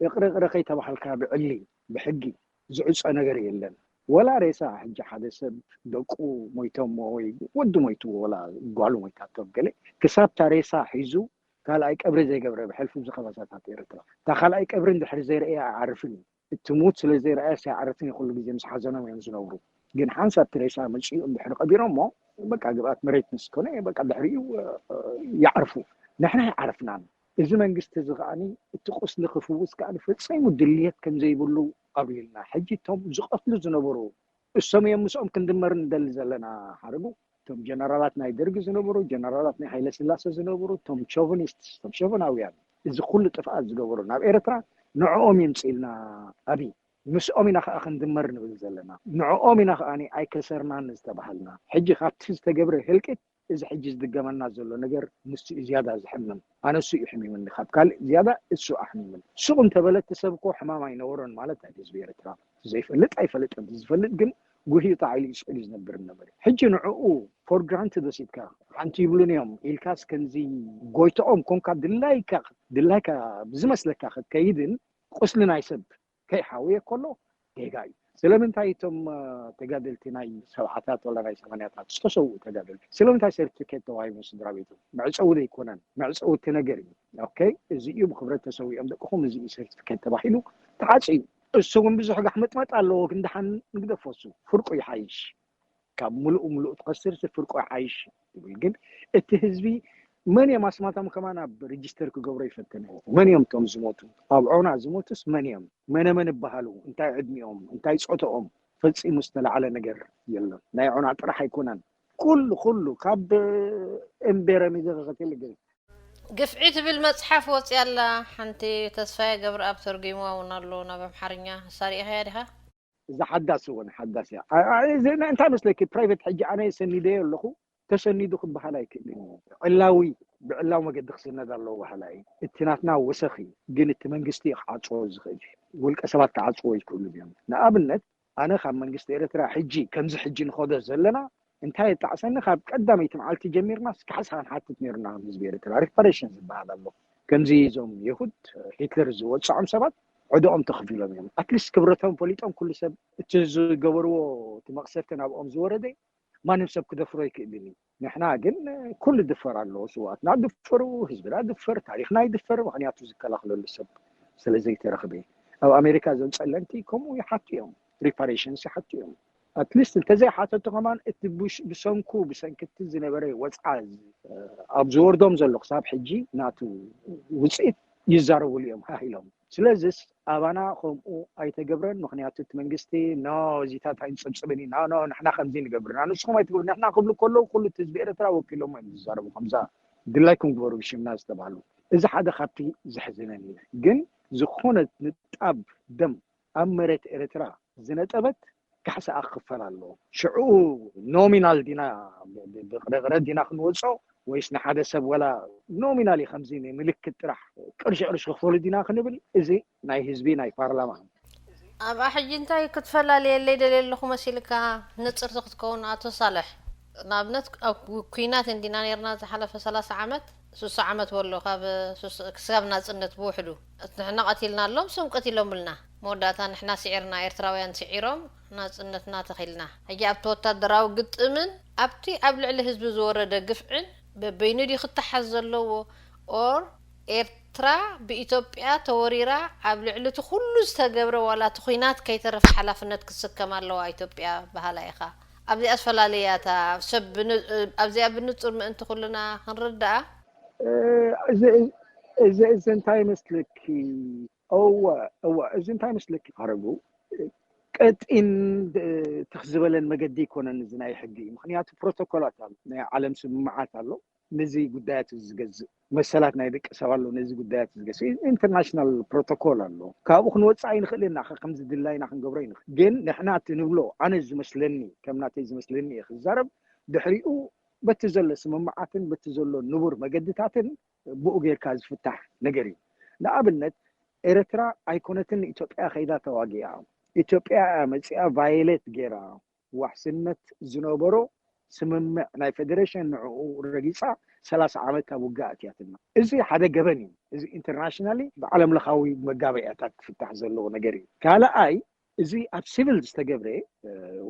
እቕረ እቕረ ከይተባሃልካ ብዕሊ ብሕጊ ዝዕፀ ነገር የለን። ወላ ሬሳ ሕጂ ሓደ ሰብ ደቁ ሞይቶሞ ወይ ወዲ ሞይትዎ ወላ ጓሉ ሞይታቶም ገለ ክሳብ እታ ሬሳ ሒዙ ካልኣይ ቀብሪ ዘይገብረ ብሕልፊ ኣብዚ ከባሳታት ኤርትራ እታ ካልኣይ ቀብሪ እንድሕር ዘይረእየ ኣይዓርፍን እዩ። እቲ ሙት ስለ ዘይረኣየ ኣይዓርፍን እዩ። ኩሉ ግዜ ምስ ሓዘኖም እዮም ዝነብሩ። ግን ሓንሳብ እቲ ሬሳ መፂኡ እንድሕር ቀቢሮሞ በቃ ግብኣት መሬት ምስ ኮነ በቃ ድሕሪኡ ይዓርፉ። ንሕና ኣይዓረፍናን። እዚ መንግስቲ እዚ ከዓኒ እቲ ቁስሊ ክፍውስ ከዓኒ ፈጺሙ ድልየት ከም ዘይብሉ ኣብሪህልና። ሕጂ እቶም ዝቐትሉ ዝነበሩ እሶም እዮም ምስኦም ክንድመር ንደሊ ዘለና። ሓረጉ እቶም ጀነራላት ናይ ደርጊ ዝነበሩ፣ ጀነራላት ናይ ሃይለ ስላሰ ዝነበሩ፣ እቶም ሾቨኒስት፣ እቶም ሾቨናውያን እዚ ኩሉ ጥፍኣት ዝገበሩ ናብ ኤርትራ ንዕኦም ይምፅእልና ኣብይ። ምስኦም ኢና ከዓ ክንድመር ንብል ዘለና። ንዕኦም ኢና ከዓኒ ኣይከሰርናን ዝተባሃልና። ሕጂ ካብቲ ዝተገብረ ህልቂት እዚ ሕጂ ዝድገመና ዘሎ ነገር ንሱ እዩ ዝያዳ ዝሕምም። ኣነ እሱ እዩ ሕሚምኒ፣ ካብ ካልእ ዝያዳ እሱ ኣሕሚምኒ። ሱቕ እንተበለ እቲ ሰብ እኮ ሕማም ኣይነበሮን ማለት እዩ። ህዝቢ ኤርትራ ዘይፈልጥ ኣይፈልጥን፣ ዝፈልጥ ግን ጉህዩ ተዓይሉ እዩ ስቕ ኢሉ ዝነብር ነበረ። ሕጂ ንዕኡ for granted ወሲድካ ሓንቲ ይብሉን እዮም ኢልካስ ከምዚ ጎይትኦም ኮንካ ድላይካ ድላይካ ብዝመስለካ ክትከይድን ቁስሊ ናይ ሰብ ከይሓውየ ከሎ ጌጋ እዩ። ስለምንታይ እቶም ተጋደልቲ ናይ ሰብዓታት ወላ ናይ ሰማንያታት ዝተሰውኡ ተጋደልቲ ስለምንታይ ሰርቲፊኬት ተዋሂቦም ስድራ ቤቶም? መዕፀዊ ዘይኮነን፣ መዕፀዊ እቲ ነገር እዩ። ኦኬ፣ እዚ እዩ ብክብረት ተሰዊኦም ደቅኹም፣ እዚ እዩ ሰርቲፊኬት ተባሂሉ ተዓፅዩ። እሱ እውን ብዙሕ ጋሕመጥመጥ ኣለዎ፣ ግን ደሓን ንግደፎ። እሱ ፍርቁ ይሓይሽ፣ ካብ ምሉእ ምሉእ ትኸስር ፍርቁ ይሓይሽ ትብል። ግን እቲ ህዝቢ መን እዮም ኣስማቶም ከማን ኣብ ሬጅስተር ክገብሮ ይፈትን። መን እዮም እቶም ዝሞቱ? ኣብ ዖና ዝሞቱስ መን እዮም? መነ መን ይበሃሉ? እንታይ ዕድሚኦም? እንታይ ፆተኦም? ፈፂሙ ዝተላዕለ ነገር የለን። ናይ ዖና ጥራሕ ኣይኮነን፣ ኩሉ ኩሉ ካብ እምቤረ ሚዘኸኸትል ገ ግፍዒ ትብል መፅሓፍ ወፂኣ ኣላ። ሓንቲ ተስፋዬ ገብረኣብ ተርጒምዋ እውን ኣሎ ናብ ኣምሓርኛ። ሳሪእኻያ ዲኻ? እዛ ሓዳስ እውን ሓዳስ እያ። እንታይ መስለኪ ፕራይቬት፣ ሕጂ ኣነ ሰኒደዮ ኣለኹ፣ ተሰኒዱ ክበሃል ኣይክእልን እዩ። ዕላዊ ብዕላዊ መገዲ ክስነድ ኣለዎ በሃላይ። እቲ ናትና ወሰኽ እዩ፣ ግን እቲ መንግስቲ እዩ ክዓፅዎ ዝኽእል። ውልቀ ሰባት ክዓፅዎ ይክእሉ እዮም። ንኣብነት ኣነ ካብ መንግስቲ ኤርትራ ሕጂ ከምዚ ሕጂ ንኸዶ ዘለና እንታይ የጣዕሰኒ፣ ካብ ቀዳመይቲ መዓልቲ ጀሚርና እስካሕሳ ክንሓትት ነይሩና። ከም ህዝቢ ኤርትራ ሪፓሬሽን ዝበሃል ኣሎ። ከምዚ እዞም የሁድ ሂትለር ዝወፅዖም ሰባት ዕድኦም ተኽፊሎም እዮም። ኣትሊስት ክብረቶም ፈሊጦም ኩሉ ሰብ እቲ ዝገበርዎ እቲ መቕሰፍቲ ናብኦም ዝወረደ ማንም ሰብ ክደፍሮ ኣይክእልን እዩ። ንሕና ግን ኩሉ ድፈር ኣለዎ። ስዋትና ድፈሩ፣ ህዝብና ድፈር፣ ታሪኽና ይድፈር። ምክንያቱ ዝከላኸለሉ ሰብ ስለ ዘይተረኽበ። ኣብ ኣሜሪካ እዞም ጸለምቲ ከምኡ ይሓቱ እዮም፣ ሪፓሬሽንስ ይሓቱ እዮም። ኣትሊስት እንተዘይሓተቱ ከማን እቲ ብሰንኩ ብሰንክቲ ዝነበረ ወፅዓ ኣብ ዝወርዶም ዘሎ ክሳብ ሕጂ ናቱ ውፅኢት ይዛረብሉ እዮም ሃሂሎም። ስለዚስ ኣባና ከምኡ ኣይተገብረን። ምክንያቱ እቲ መንግስቲ ኖ እዚታት ኣይንፅብፅብን ኢና፣ ኖ ንሕና ከምዚ ንገብርና ንስኹም ኣይትገብሩ ንሕና ክብሉ ከለዉ ኩሉ እቲ ህዝቢ ኤርትራ ወኪሎም እዮም ዝዛረቡ ከምዛ ድላይኩም ግበሩ ብሽምና ዝተባህሉ። እዚ ሓደ ካብቲ ዘሕዝነኒ ግን ዝኾነ ንጣብ ደም ኣብ መሬት ኤርትራ ዝነጠበት ካሕሳ ክኽፈል ኣለዎ። ሽዑ ኖሚናል ዲና ብቕረቕረ ዲና ክንወፅኦ ወይስ ንሓደ ሰብ ወላ ኖሚናሊ ከምዚ ንምልክት ጥራሕ ቅርሺ ቅርሺ ክኽፈሉ ዲና ክንብል እዚ ናይ ህዝቢ ናይ ፓርላማ ኣብኣ ሕጂ እንታይ ክትፈላለየለይ ደልየ ኣለኹ መሲልካ ንፅርቲ ክትከውን ኣቶ ሳልሕ ንኣብነት ኣብ ኩናት እንዲና ነርና ዝሓለፈ ሰላሳ ዓመት ሱሳ ዓመት በሎ ካብ ክስጋብ ናፅነት ብውሕዱ ንሕና ቀቲልና ኣሎም ሶም ቀቲሎምልና መወዳእታ ንሕና ስዒርና ኤርትራውያን ስዒሮም ናፅነትና ተኺልና ሕጂ ኣብቲ ወታደራዊ ግጥምን ኣብቲ ኣብ ልዕሊ ህዝቢ ዝወረደ ግፍዕን በበይኑ ድዩ ክተሓዝ ዘለዎ ኦር ኤርትራ ብኢትዮጵያ ተወሪራ ኣብ ልዕሊ እቲ ኩሉ ዝተገብረ ዋላ እቲ ኩናት ከይተረፈ ሓላፍነት ክትስከም ኣለዋ ኢትዮጵያ በሃላይ ኢኻ ኣብዚኣ ዝፈላለያ እታ ሰብ ኣብዚኣ ብንጹር ምእንቲ ኩልና ክንርድኣ እዚ እዚ እንታይ መስለኪ እወ እወ እዚ እንታይ መስለኪ ሓረጉ ቀጢን ትኽ ዝበለን መገዲ ይኮነን እዚ ናይ ሕጊ እዩ ምክንያቱ ፕሮቶኮላት ኣሎ ናይ ዓለም ስምምዓት ኣሎ ነዚ ጉዳያት ዝገዝእ መሰላት ናይ ደቂ ሰብ ኣሎ ነዚ ጉዳያት ዝገዝእ ኢንተርናሽናል ፕሮቶኮል ኣሎ ካብኡ ክንወፅእ ኣይንኽእል ኢና ከምዚ ድላይና ክንገብሮ ይንኽእል ግን ንሕና እቲ ንብሎ ኣነ ዝመስለኒ ከም ናተይ ዝመስለኒ እየ ክዛረብ ድሕሪኡ በቲ ዘሎ ስምምዓትን በቲ ዘሎ ንቡር መገድታትን ብኡ ጌርካ ዝፍታሕ ነገር እዩ ንኣብነት ኤርትራ ኣይኮነትን ንኢትዮጵያ ከይዳ ተዋጊኣ ኢትዮጵያ እያ መፂኣ ቫየሌት ጌራ ዋሕስነት ዝነበሮ ስምምዕ ናይ ፌደሬሽን ንዕኡ ረጊፃ ሰላሳ ዓመት ኣብ ውግእ ኣትያትና እዚ ሓደ ገበን እዩ እዚ ኢንተርናሽናሊ ብዓለም ለኻዊ መጋበያታት ክፍታሕ ዘለዎ ነገር እዩ ካልኣይ እዚ ኣብ ሲቪል ዝተገብረ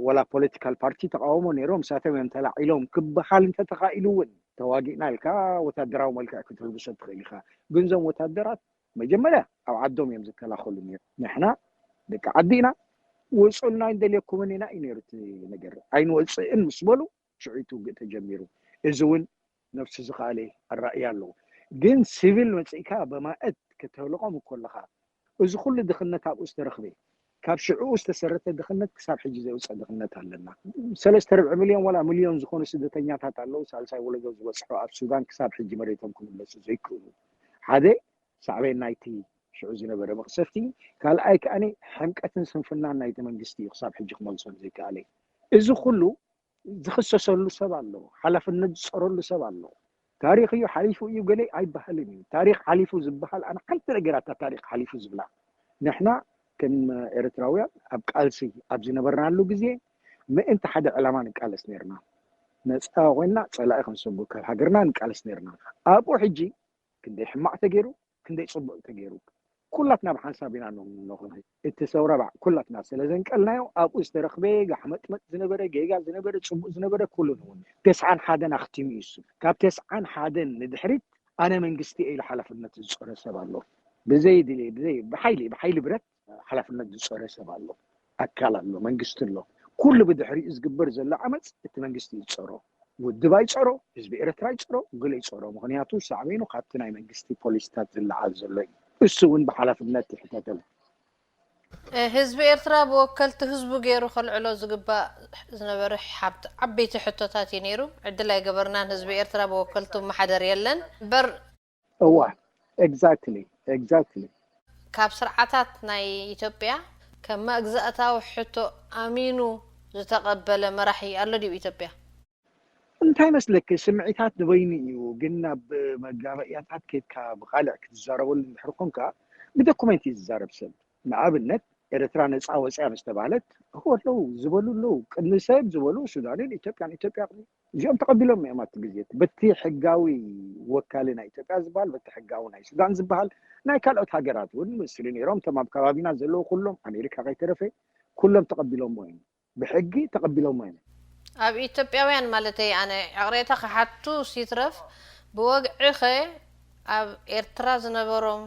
ወላ ፖለቲካል ፓርቲ ተቃውሞ ነይሮም ሳቶም እዮም ተላዒሎም ክበሃል እንተተኻኢሉ እውን ተዋጊእና ኢልካ ወታደራዊ መልክዕ ክትልብሶ ትኽእል ኢኻ ግን ዞም ወታደራት መጀመርያ ኣብ ዓዶም እዮም ዝከላኸሉ ነይሩ ንሕና ደቂ ዓዲ ኢና ውፁልና እንደልየኩምን ኢና እዩ ነይሩ እቲ ነገር ኣይንወፅእን ምስ በሉ ሽዑ ውግእ ተጀሚሩ እዚ እውን ነብሱ ዝኸኣለ ኣራእያ ኣለዎ ግን ሲቪል መፅእካ በማእት ከተህልቆም እኮ ኣለኻ እዚ ኩሉ ድኽነት ኣብኡ ዝተረኽበ ካብ ሽዕኡ ዝተሰረተ ድኽነት ክሳብ ሕጂ ዘይውፀእ ድኽነት ኣለና ሰለስተ ርብዒ ሚልዮን ዋላ ሚልዮን ዝኾኑ ስደተኛታት ኣለዉ ሳልሳይ ወለዶ ዝበፅሑ ኣብ ሱዳን ክሳብ ሕጂ መሬቶም ክምለሱ ዘይክእሉ ሓደ ሳዕቤን ናይቲ ሽዑ ዝነበረ መቕሰፍቲ ካልኣይ ከኣ ሕምቀትን ስንፍናን ናይቲ መንግስቲ እዩ ክሳብ ሕጂ ክመልሶም ዘይከኣለ እዚ ኩሉ ዝኽሰሰሉ ሰብ ኣሎ ሓላፍነት ዝፀረሉ ሰብ ኣሎ ታሪኽ እዩ ሓሊፉ እዩ ገለ ኣይበሃልን እዩ ታሪኽ ሓሊፉ ዝበሃል ኣነ ሓንቲ ነገር ኣታ ታሪኽ ሓሊፉ ዝብላ ንሕና ከም ኤርትራውያን ኣብ ቃልሲ ኣብ ዝነበርናሉ ግዜ ምእንቲ ሓደ ዕላማ ንቃለስ ነርና ነፃ ኮይና ፀላኢ ክንሰጉ ካብ ሃገርና ንቃለስ ነርና ኣብኡ ሕጂ ክንደይ ሕማቕ ተገይሩ ክንደይ ፅቡቅ ተገይሩ ኩላትና ብሓንሳብ ኢና ነኾነ እቲ ሰውራ ባዕ ኩላትና ስለ ዘንቀልናዮ ኣብኡ ዝተረኽበ ጋሕመጥመጥ ዝነበረ ጌጋ ዝነበረ ፅቡቅ ዝነበረ ኩሉ ንውን ተስዓን ሓደን ኣኽቲሙ እዩ እሱ ካብ ተስዓን ሓደን ንድሕሪት ኣነ መንግስቲ ኢሉ ሓላፍነት ዝፀረ ሰብ ኣሎ ብዘይ ድሌ ብዘይ ብሓይሊ ብሓይሊ ብረት ሓላፍነት ዝፀረ ሰብ ኣሎ ኣካል ኣሎ መንግስቲ ኣሎ ኩሉ ብድሕሪኡ ዝግበር ዘሎ ዓመፅ እቲ መንግስቲ ይፀሮ ውድብ ኣይፀሮ ህዝቢ ኤርትራ ይፀሮ ገለ ይፀሮ ምክንያቱ ሳዕቤኑ ካብቲ ናይ መንግስቲ ፖሊሲታት ዝለዓል ዘሎ እዩ እሱ እውን ብሓላፍነት ይሕተተሉ ህዝቢ ኤርትራ ብወከልቲ ህዝቡ ገይሩ ከልዕሎ ዝግባእ ዝነበረ ሓብቲ ዓበይቲ ሕቶታት እዩ ነይሩ ዕድል ኣይገበርናን ህዝቢ ኤርትራ ብወከልቱ መሓደር የለን በር እዋ exactly exactly ካብ ስርዓታት ናይ ኢትዮጵያ ከም መግዛእታዊ ሕቶ ኣሚኑ ዝተቐበለ መራሒ ኣሎ ድዩ ኢትዮጵያ እንታይ መስለኪ ስምዒታት ንበይኑ እዩ ግን ናብ መጋበእያታት ከድካ ብቃልዕ ክትዛረበሉ እንድሕር ኮንካ ብዶኩመንት እዩ ዝዛረብ ሰብ ንኣብነት ኤርትራ ነፃ ወፅያ ምስ ተባህለት እኮ ኣለዉ ዝበሉ ኣለዉ ቅድሚ ሰብ ዝበሉ ሱዳንን ኢትዮጵያን ኢትዮጵያ እዚኦም ተቐቢሎም እዮም ኣብቲ ግዜ በቲ ሕጋዊ ወካሊ ናይ ኢትዮጵያ ዝበሃል በቲ ሕጋዊ ናይ ሱዳን ዝበሃል ናይ ካልኦት ሃገራት እውን ምስሉ ነይሮም እቶም ኣብ ከባቢና ዘለዉ ኩሎም ኣሜሪካ ከይተረፈ ኩሎም ተቐቢሎሞ እዮም ብሕጊ ተቐቢሎሞ እዮም ኣብ ኢትዮጵያውያን ማለተይ ኣነ ዕቕሬታ ክሓቱ ሲትረፍ ብወግዒኸ ኣብ ኤርትራ ዝነበሮም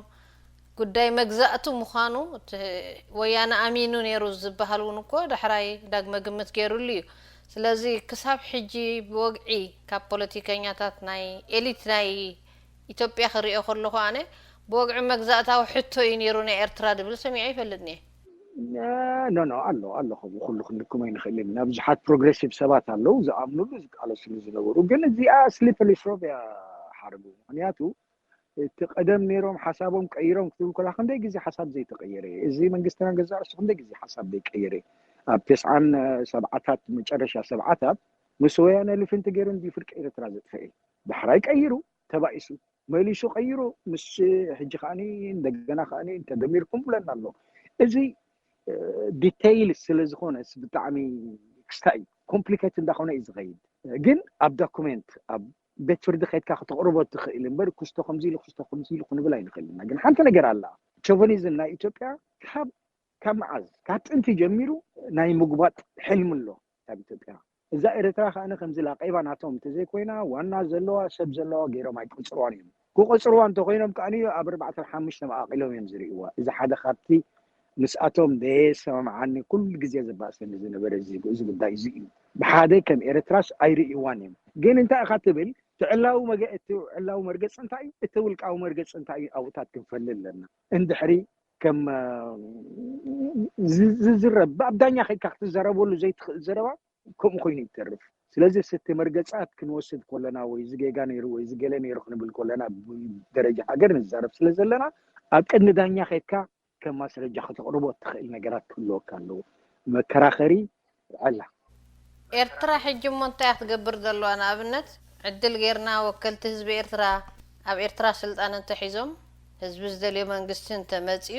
ጉዳይ መግዛእቱ ምዃኑ እቲ ወያነ ኣሚኑ ነይሩ ዝበሃል እውን እኮ ዳሕራይ ዳግመ ግምት ገይሩሉ እዩ። ስለዚ ክሳብ ሕጂ ብወግዒ ካብ ፖለቲከኛታት ናይ ኤሊት ናይ ኢትዮጵያ ክሪኦ ከለኹ ኣነ ብወግዒ መግዛእታዊ ሕቶ እዩ ነይሩ ናይ ኤርትራ ድብል ሰሚዐ ይፈልጥኒ። ኖ ኖ ኣሎ ኣሎ ከምኡ ኩሉ ክንልክሞ ኣይንኽእልን ኢና። ብዙሓት ፕሮግሬሲቭ ሰባት ኣለዉ ዝኣምኑሉ ዝቃለስሉ ዝነበሩ፣ ግን እዚኣ ስሊፐሪ ስሎፕ እያ ሓረጉ። ምክንያቱ እቲ ቀደም ነይሮም ሓሳቦም ቀይሮም ክትብል ከላ ክንደይ ግዜ ሓሳብ ዘይተቀየረ እዚ መንግስትና ገዛ ርእሱ ክንደይ ግዜ ሓሳብ ዘይቀየረ ኣብ ተስዓን ሰብዓታት መጨረሻ ሰብዓታት ምስ ወያነ ልፍንቲ ገይሩ እንዲ ፍርቂ ኤርትራ ዘጥፈኤ ዳሕራይ ቀይሩ ተባኢሱ መሊሱ ቀይሩ ምስ ሕጂ ከዓኒ እንደገና ከዓኒ እንተደሚርኩም ብለና ኣሎ። እዚ ዲቴይል ስለ ዝኾነስ ብጣዕሚ ክስታይ ኮምፕሊኬት እንዳኾነ እዩ ዝኸይድ። ግን ኣብ ዶኩሜንት ኣብ ቤት ፍርዲ ከይድካ ከተቕርቦ ትኽእል እምበር ክስቶ ከምዚ ኢሉ ክስቶ ከምዚ ኢሉ ክንብል ኣይንኽእል ኢና። ግን ሓንቲ ነገር ኣላ። ሾቨኒዝም ናይ ኢትዮጵያ ካብ ካብ መዓዝ ካብ ጥንቲ ጀሚሩ ናይ ምጉባጥ ሕልሚ ኣሎ ኣብ ኢትዮጵያ። እዛ ኤርትራ ከኣ ከምዚ ላቀይባ ናቶም እንተዘይኮይና ዋና ዘለዋ ሰብ ዘለዋ ገይሮም ኣይቆፅርዋን እዮም። ክቆፅርዋ እንተኮይኖም ከኣ ኣብ ኣርባዕተ ሓሙሽተ መቃቂሎም እዮም ዝርእይዋ። እዚ ሓደ ካብቲ ምስኣቶም ደየሰማምዓኒ ኩሉ ግዜ ዘባእሰኒ ዝነበረ እዚ እዚ ጉዳይ እዚ እዩ። ብሓደ ከም ኤርትራስ ኣይርእይዋን እዮም። ግን እንታይ ኢኻ ትብል? እቲ ዕላዊ መገ እቲ ዕላዊ መርገፂ እንታይ እዩ? እቲ ውልቃዊ መርገፂ እንታይ እዩ? ኣብኡታት ክንፈሊ ኣለና። እንድሕሪ ከም ዝዝረብ ኣብ ዳኛ ከይድካ ክትዘረበሉ ዘይትኽእል ዘረባ ከምኡ ኮይኑ ይተርፍ። ስለዚ ስቲ መርገፃት ክንወስድ ከለና ወይ እዚ ጌጋ ነይሩ ወይ እዚ ገለ ነይሩ ክንብል ከለና ብደረጃ ሃገር ንዛረብ ስለ ዘለና ኣብ ቅድሚ ዳኛ ከይድካ ከም ማስረጃ ከተቕርቦ እትኽእል ነገራት ክህልወካ ኣለዎ። መከራኸሪ ኣላ። ኤርትራ ሕጂ እሞ እንታይ ክትገብር ዘለዋ? ንኣብነት ዕድል ጌርና ወከልቲ ህዝቢ ኤርትራ ኣብ ኤርትራ ስልጣን እንተሒዞም ህዝቢ ዝደልዮ መንግስቲ እንተመፅዩ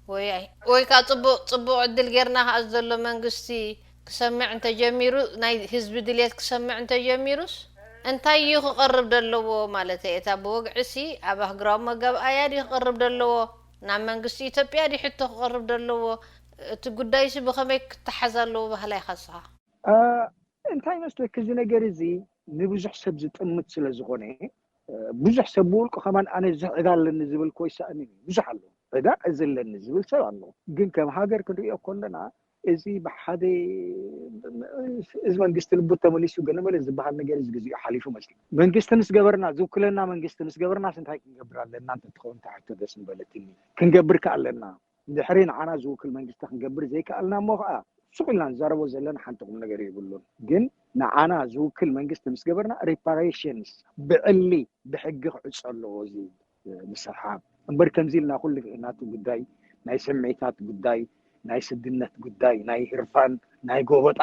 ወይ ወይ ከዓ ፅቡቅ ፅቡቅ ዕድል ጌርና ከዓ ዘሎ መንግስቲ ክሰምዕ እንተጀሚሩ ናይ ህዝቢ ድልየት ክሰምዕ እንተጀሚሩስ እንታይ እዩ ክቐርብ ዘለዎ ማለት እየ። እታ ብወግዒ ሲ ኣብ ኣህግራዊ መጋብኣያ ድዩ ክቐርብ ዘለዎ ናብ መንግስቲ ኢትዮጵያ ድዩ ሕቶ ክቐርብ ዘለዎ? እቲ ጉዳይሲ ብኸመይ ክተሓዝ ኣለዎ ባህላ ኢኻ ንስኻ? እንታይ መስለኪ እዚ ነገር እዚ ንብዙሕ ሰብ ዝጥምት ስለ ዝኾነ ብዙሕ ሰብ ብውልቁ ከማን ኣነ ዝዕዳ ኣለኒ ዝብል ኮ ይሰኣኒ ብዙሕ ኣሎ ዕዳ እዚ ኣለኒ ዝብል ሰብ ኣሎ። ግን ከም ሃገር ክንሪኦ ከለና እዚ ብሓደ እዚ መንግስቲ ልቡ ተመሊሱ ገለመለ ዝበሃል ነገር እዚ ግዜኡ ሓሊፉ መስሉ። መንግስቲ ምስ ገበርና ዝውክለና መንግስቲ ምስ ገበርናስ እንታይ ክንገብር ኣለና እንተትኸውን እንታይ ሕቶ ደስ ምበለትኒ። ክንገብር ከ ኣለና ድሕሪ ንዓና ዝውክል መንግስቲ ክንገብር ዘይከኣልና እሞ ከዓ ሱቕ ኢልና ንዛረቦ ዘለና ሓንቲ ቁም ነገር የብሉን። ግን ንዓና ዝውክል መንግስቲ ምስ ገበርና ሪፓሬሽንስ ብዕሊ ብሕጊ ክዕፆ ኣለዎ እዚ ምስሓብ እምበር ከምዚ ኢልና ኩሉ ናቱ ጉዳይ ናይ ስምዒታት ጉዳይ ናይ ስድነት ጉዳይ ናይ ህርፋን ናይ ጎበጣ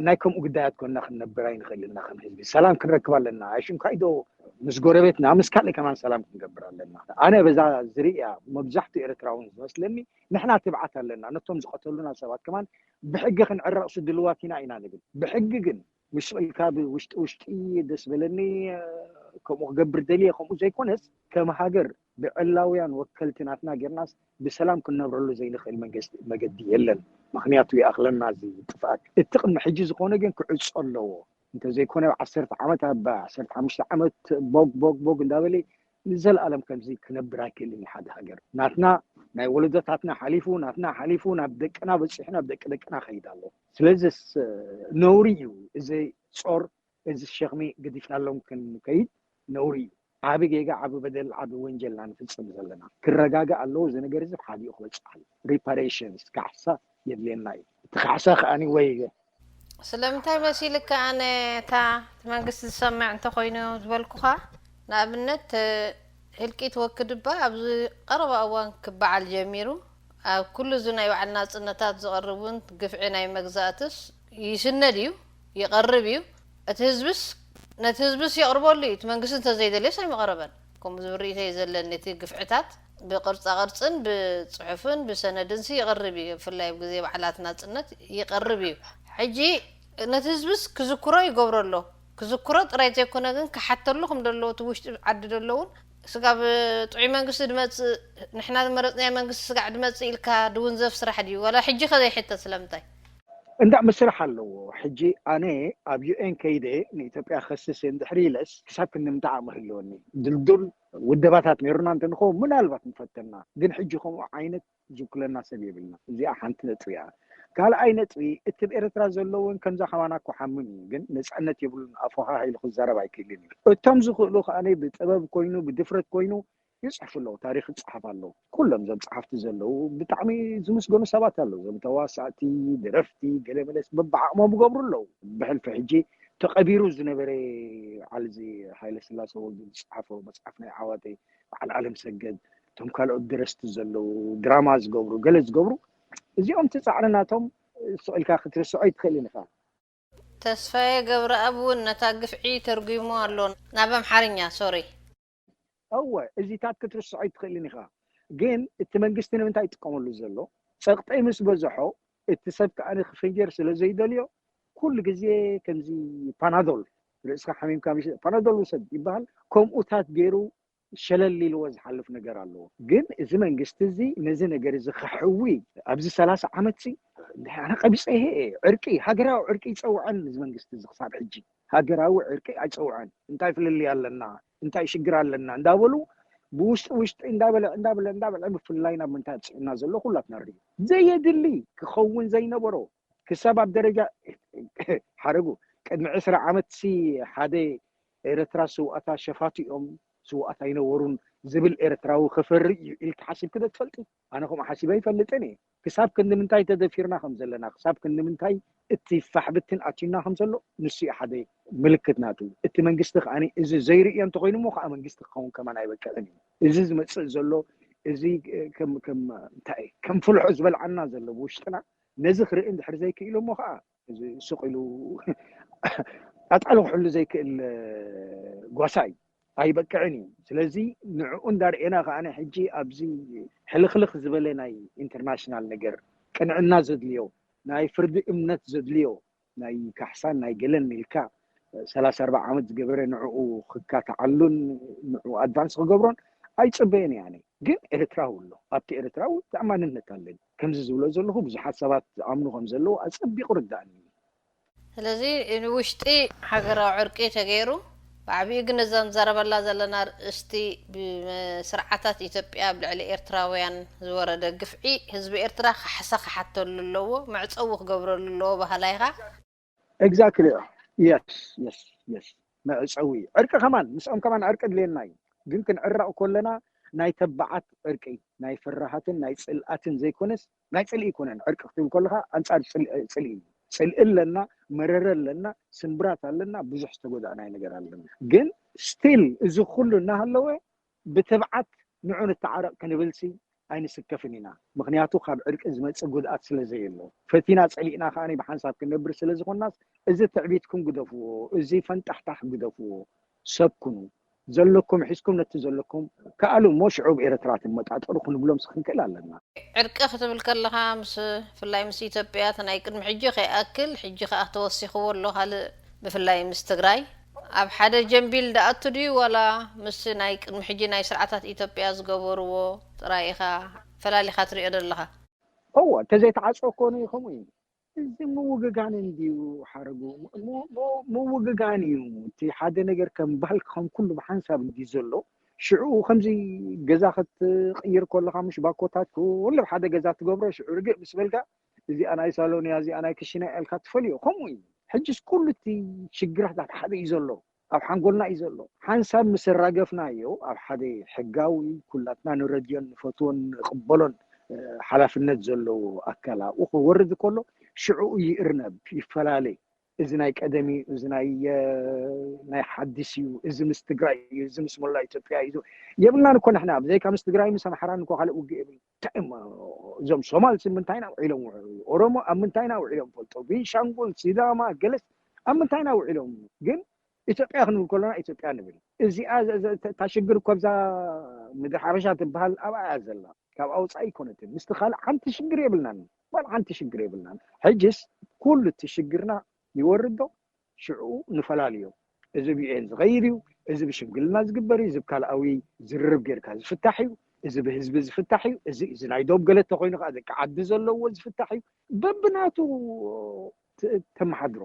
ናይ ከምኡ ጉዳያት ኮና ክንነብር ኣይንኽእል ኢና። ከም ህዝቢ ሰላም ክንረክብ ኣለና። ኣይሽንኳይ ዶ ምስ ጎረቤትና ምስ ካልእ ከማን ሰላም ክንገብር ኣለና። ኣነ በዛ ዝርእያ መብዛሕትኡ ኤርትራውን ዝመስለኒ ንሕና ትብዓት ኣለና። ነቶም ዝቐተሉና ሰባት ከማን ብሕጊ ክንዕረቕሲ ድልዋት ኢና ኢና ንብል። ብሕጊ ግን ምስ ኢልካ ብውሽጢ ውሽጢ ደስ በለኒ ከምኡ ክገብር ደልየ ከምኡ ዘይኮነስ ከም ሃገር ብዕላውያን ወከልቲ ናትና ጌርናስ ብሰላም ክንነብረሉ ዘይንኽእል መንገስቲ መገዲ የለን። ምኽንያቱ ይኣኽለና እዚ ጥፍኣት። እቲ ቅድሚ ሕጂ ዝኾነ ግን ክዕጾ ኣለዎ። እንተዘይኮነ ኣብ ዓሰርተ ዓመት ኣብ ዓሰርተ ሓሙሽተ ዓመት ቦግ ቦግ ቦግ እንዳበለ ንዘለኣለም ከምዚ ክነብር ኣይክእልን እዩ ሓደ ሃገር። ናትና ናይ ወለዶታትና ሓሊፉ ናትና ሓሊፉ ናብ ደቅና በፂሑ ናብ ደቂ ደቅና ከይድ ኣሎ። ስለዚስ ነውሪ እዩ እዚ ጾር እዚ ሸኽሚ ገዲፍናሎም ክንከይድ ነውሪ እዩ። ዓቢ ጌጋ፣ ዓቢ በደል፣ ዓቢ ወንጀል ኢና ንፍጽም ዘለና። ክረጋጋእ ኣለዎ እዚ ነገር እዚ ብሓዲኡ ክበጽሕ ኣለዎ። ሪፓሬሽንስ ካሕሳ የድልየና እዩ። እቲ ካሕሳ ከኣ ወይ ስለምንታይ መሲልካ ኣነ እታ እቲ መንግስቲ ዝሰምዕ እንተኾይኑ ዝበልኩኻ ንኣብነት ህልቂት ወክድ እባ ኣብዚ ቀረባ እዋን ክበዓል ጀሚሩ ኣብ ኩሉ እዚ ናይ በዓል ናጽነታት ዝቐርብ እውን ግፍዒ ናይ መግዛእትስ ይስነድ እዩ ይቐርብ እዩ። እቲ ህዝብስ ነቲ ህዝብስ የቕርበሉ እዩ። እቲ መንግስቲ እንተዘይደልዮስ ኣይምቐረበን። ከምኡ ዝብል ርእይቶ እዩ ዘለኒ። እቲ ግፍዕታት ብቕርጻ ቅርጽን ብጽሑፍን ብሰነድን ሲ ይቐርብ እዩ። ብፍላይ ኣብ ግዜ በዓላት ናጽነት ይቐርብ እዩ። ሕጂ ነቲ ህዝብስ ክዝክሮ ይገብሮ ኣሎ። ክዝክሮ ጥራይ ዘይኮነ ግን ክሓተሉ ከም ዘለዎ እቲ ውሽጢ ዓዲ ዘሎ እውን ስጋብ ጥዑይ መንግስቲ ድመፅእ ንሕና ዝመረፅናዮ መንግስቲ ስጋዕ ድመፅእ ኢልካ ድውንዘፍ ስራሕ ድዩ? ዋላ ሕጂ ከ ዘይሕተት ስለምንታይ? እንዳ መስራሕ ኣለዎ። ሕጂ ኣነ ኣብ ዩኤን ከይደ ንኢትዮጵያ ከስስ እንድሕር ኢለስ ክሳብ ክንምንታይ ዓቕሚ ህልወኒ? ድልዱል ውደባታት ነይሩና እንተንኸውን ምናልባት ምፈተና። ግን ሕጂ ከምኡ ዓይነት ዝውክለና ሰብ የብልና። እዚኣ ሓንቲ ነጥቢ እያ። ካልኣይ ነጥቢ፣ እቲ ኣብ ኤርትራ ዘሎ እውን ከምዛ ከማና እኮ ሓምም እዩ፣ ግን ነፃነት የብሉን። ኣፎሃሃ ኢሉ ክዛረብ ኣይክእልን እዩ። እቶም ዝኽእሉ ከኣ ብጥበብ ኮይኑ ብድፍረት ኮይኑ ይፅሕፉ ኣለዉ፣ ታሪክ ይፅሓፍ ኣለዉ። ኩሎም እዞም ፀሓፍቲ ዘለዉ ብጣዕሚ ዝምስገኑ ሰባት ኣለዉ። እዞም ተዋሳእቲ፣ ደረፍቲ፣ ገለመለስ በብዓቕሞም ይገብሩ ኣለዉ። ብሕልፊ ሕጂ ተቐቢሩ ዝነበረ ዓልዚ ሃይለ ስላሰ ወልዱ ዝፀሓፎ መፅሓፍ ናይ ዓዋተ፣ በዓል ኣለም ሰገድ፣ እቶም ካልኦት ደረስቲ ዘለዉ፣ ድራማ ዝገብሩ፣ ገለ ዝገብሩ፣ እዚኦም እቲ ፃዕሪ ናቶም ስቕ ኢልካ ክትርስዖ ኣይትኽእልን ኢኻ። ተስፋዬ ገብረኣብ እውን ነታ ግፍዒ ተርጒሞ ኣሎ ናብ ኣምሓርኛ። ሶሪ። እወ፣ እዚታት ክትርስዖ ኣይትኽእልን ኢኻ። ግን እቲ መንግስቲ ንምንታይ ይጥቀመሉ ዘሎ? ጸቕጢ ምስ በዝሖ እቲ ሰብ ከኣ ክፍንጀር ስለ ዘይደልዮ ኩሉ ግዜ ከምዚ ፓናዶል፣ ርእስኻ ሓሚምካ ምሽ ፓናዶል ውሰድ ይበሃል። ከምኡታት ገይሩ ሸለል ኢልዎ ዝሓልፍ ነገር ኣለዎ። ግን እዚ መንግስቲ እዚ ነዚ ነገር እዚ ከሕዊ ኣብዚ ሰላሳ ዓመት ሲ ኣነ ቀቢፀ ይሄ ዕርቂ፣ ሃገራዊ ዕርቂ ይፀውዐን እዚ መንግስቲ እዚ ክሳብ ሕጂ። ሃገራዊ ዕርቂ ኣይፀውዐን። እንታይ ፍልልይ ኣለና፣ እንታይ ሽግር ኣለና እንዳበሉ ብውሽጢ ውሽጢ እንዳበለ እንዳበለ እንዳበለ ብፍላይ ናብ ምንታይ ኣብፅዕና ዘሎ ኩላትና ንሪኦ። ዘየድሊ ክኸውን ዘይነበሮ ክሳብ ኣብ ደረጃ ሓረጉ ቅድሚ ዕስራ ዓመት ሲ ሓደ ኤርትራ ስውኣታ ሸፋቱ እዮም ስውኣት ኣይነበሩን ዝብል ኤርትራዊ ክፈሪ እዩ ኢልካ ሓሲብኪ ዶ ትፈልጢ? ኣነ ከምኡ ሓሲበ ኣይፈልጥን እየ። ክሳብ ክንዲ ምንታይ ተደፊርና ከም ዘለና፣ ክሳብ ክንዲ ምንታይ እቲ ፋሕብትን ኣትዩና ከም ዘሎ ንሱ እዩ ሓደ ምልክት ናቱ። እቲ መንግስቲ ከኣ እዚ ዘይርእዮ እንተኾይኑ እሞ ከዓ መንግስቲ ክኸውን ከማን ኣይበቅዕን እዩ። እዚ ዝመፅእ ዘሎ እዚ ከም ከም እንታይ ከም ፍልሖ ዝበልዓና ዘሎ ብውሽጥና ነዚ ክርኢ እንድሕር ዘይክኢሉ እሞ ከዓ እዚ ስቕ ኢሉ ኣጣል ክሕሉ ዘይክእል ጓሳ እዩ። ኣይበቅዕን እዩ። ስለዚ ንዕኡ እንዳርኤና ከኣ ሕጂ ኣብዚ ሕልኽልኽ ዝበለ ናይ ኢንተርናሽናል ነገር ቅንዕና ዘድልዮ ናይ ፍርዲ እምነት ዘድልዮ ናይ ካሕሳን ናይ ገለን ኢልካ ሰላሳ ኣርባዓ ዓመት ዝገበረ ንዕኡ ክካትዓሉን ንዕኡ ኣድቫንስ ክገብሮን ኣይፅበየን እየ ኣነ። ግን ኤርትራዊ ኣሎ ኣብቲ ኤርትራዊ ተኣማንነት ኣለኒ። ከምዚ ዝብሎ ዘለኹ ብዙሓት ሰባት ዝኣምኑ ከም ዘለዉ ኣፀቢቑ ርዳእኒ እዩ። ስለዚ ንውሽጢ ሃገራዊ ዕርቂ ተገይሩ ብዓብዩ ግን እዛ ንዛረበላ ዘለና ርእስቲ ብስርዓታት ኢትዮጵያ ኣብ ልዕሊ ኤርትራውያን ዝወረደ ግፍዒ ህዝቢ ኤርትራ ካሕሳ ክሓተሉ ኣለዎ፣ መዕፀዊ ክገብረሉ ኣለዎ በሃላይ ኢኻ። Exactly. Yes, yes, yes. መዕፀዊ ዕርቂ ከማን ምስኦም ከማን ዕርቂ ድልየና እዩ። ግን ክንዕረቕ ከለና ናይ ተባዓት ዕርቂ ናይ ፍርሃትን ናይ ፅልኣትን ዘይኮነስ ናይ ፅልኢ ይኮነን። ዕርቂ ክትብል ከለካ ኣንፃር ፅልኢ እዩ። ፅልኢ ኣለና፣ መረረ ኣለና፣ ስንብራት ኣለና፣ ብዙሕ ዝተጎዳእናይ ነገር ኣለና። ግን ስቲል እዚ ኩሉ እናሃለወ ብትብዓት ንዑ ንተዓረቕ ክንብልሲ ኣይንስከፍን ኢና። ምክንያቱ ካብ ዕርቂ ዝመፅእ ጉድኣት ስለ ዘየሎ ፈቲና ፀሊእና ከኣ ብሓንሳብ ክንነብር ስለ ዝኾንናስ እዚ ትዕቢትኩም ግደፍዎ፣ እዚ ፈንጣሕታሕ ግደፍዎ፣ ሰብ ኩኑ፣ ዘለኩም ሒዝኩም ነቲ ዘለኩም ከኣሉ እሞ ሽዑ ብኤርትራ ትመጣጠሩ ክንብሎም ክንክእል ኣለና። ዕርቂ ክትብል ከለኻ ምስ ብፍላይ ምስ ኢትዮጵያ እቲ ናይ ቅድሚ ሕጂ ከይኣክል ሕጂ ከኣ ተወሲኽዎ ኣሎ ካልእ ብፍላይ ምስ ትግራይ ኣብ ሓደ ጀምቢል ደኣቱ ድዩ ዋላ ምስ ናይ ቅድሚ ሕጂ ናይ ስርዓታት ኢትዮጵያ ዝገበርዎ ጥራይ ኢኻ ፈላሊኻ ትሪኦ ዘለኻ? እወ እንተዘይተዓፀ ኮነ ከምኡ እዩ። እዚ ምውግጋን እንድዩ ሓረጉ ምውግጋን እዩ። እቲ ሓደ ነገር ከም ባህል ከም ኩሉ ብሓንሳብ እንድዩ ዘሎ። ሽዑ ከምዚ ገዛ ክትቅይር ከለካ ምሽ ባኮታት ኩሉ ሓደ ገዛ ትገብሮ ሽዑ ርግእ ምስ በልካ እዚኣ ናይ ሳሎን እያ እዚኣ ናይ ክሽነ እያ ኢልካ ትፈልዮ። ከምኡ እዩ። ሕጅስ ኩሉ እቲ ሽግራት ኣብ ሓደ እዩ ዘሎ። ኣብ ሓንጎልና እዩ ዘሎ። ሓንሳብ ምስ ኣራገፍናዮ ኣብ ሓደ ሕጋዊ ኩላትና ንረድዮን ንፈትዎን ንቕበሎን ሓላፍነት ዘለዎ ኣካል ኣብኡ ክወርድ ከሎ ሽዑ ይእርነብ ይፈላለ። እዚ ናይ ቀደም እዩ፣ እዚ ናይ ናይ ሓዲስ እዩ፣ እዚ ምስ ትግራይ እዩ፣ እዚ ምስ መላ ኢትዮጵያ እዩ የብልናን እኮ ንሕና። ብዘይካ ምስ ትግራይ ምስ ኣምሓራን እኮ ካልእ ውግእ የብል። እንታይ እሞ እዞም ሶማል ስ ምንታይና ውዒሎም ውዕሉ ኦሮሞ ኣብ ምንታይና ውዒሎም ፈልጦ ቤንሻንጉል ሲዳማ ገለስ ኣብ ምንታይና ውዒሎም ግን ኢትዮጵያ ክንብል ከለና ኢትዮጵያ ንብል። እዚኣ እታ ሽግር እኮ ኣብዛ ምድሪ ሓበሻ ትበሃል ኣብኣ እያ ዘላ። ካብኣ ወፃኢ ኣይኮነትን። ምስቲ ካልእ ሓንቲ ሽግር የብልናን። ዋላ ሓንቲ ሽግር የብልናን። ሕጅስ ኩሉ እቲ ሽግርና ይወርዶ ሽዑ ንፈላልዮ። እዚ ብዩኤን ዝኸይድ እዩ፣ እዚ ብሽምግልና ዝግበር እዩ፣ እዚ ብካልኣዊ ዝርርብ ጌርካ ዝፍታሕ እዩ። እዚ ብህዝቢ ዝፍታሕ እዩ፣ እዚ እዚ ናይ ዶብ ገለ ተኮይኑ ከዓ ደቂ ዓዲ ዘለዎ ዝፍታሕ እዩ። በብናቱ ት- ተመሓድሮ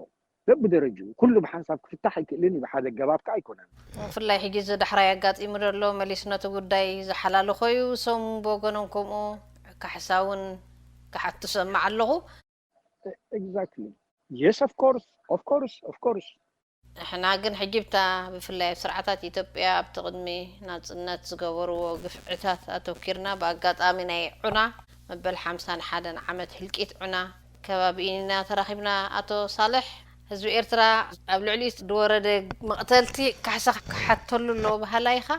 በብደረጅኡ ኩሉ ብሓንሳብ ክፍታሕ ኣይክእልን እዩ፣ ብሓደ ገባብ ከዓ ኣይኮነን። ብፍላይ ሕጂ እዚ ዳሕራይ ኣጋጢሙ ዘሎ መሊስ ነቲ ጉዳይ ዝሓላለኾ እዩ። እሶም ብወገኖም ከምኡ ካሕሳ እውን ክሓቱ ሰማዕ ኣለኹ። Exactly. Yes, of course, of course, of course. ንሕና ግን ሕጂ ብታ ብፍላይ ኣብ ስርዓታት ኢትዮጵያ ኣብቲ ቅድሚ ናጽነት ዝገበርዎ ግፍዕታት ኣተኪርና፣ ብኣጋጣሚ ናይ ዑና መበል ሓምሳን ሓደን ዓመት ህልቂት ዑና ከባቢ ኢና ተራኺብና። ኣቶ ሳልሕ፣ ህዝቢ ኤርትራ ኣብ ልዕሊኡ ዝወረደ መቕተልቲ ካሕሳ ክሓተሉ ኣለዎ በሃላይ ኢኻ።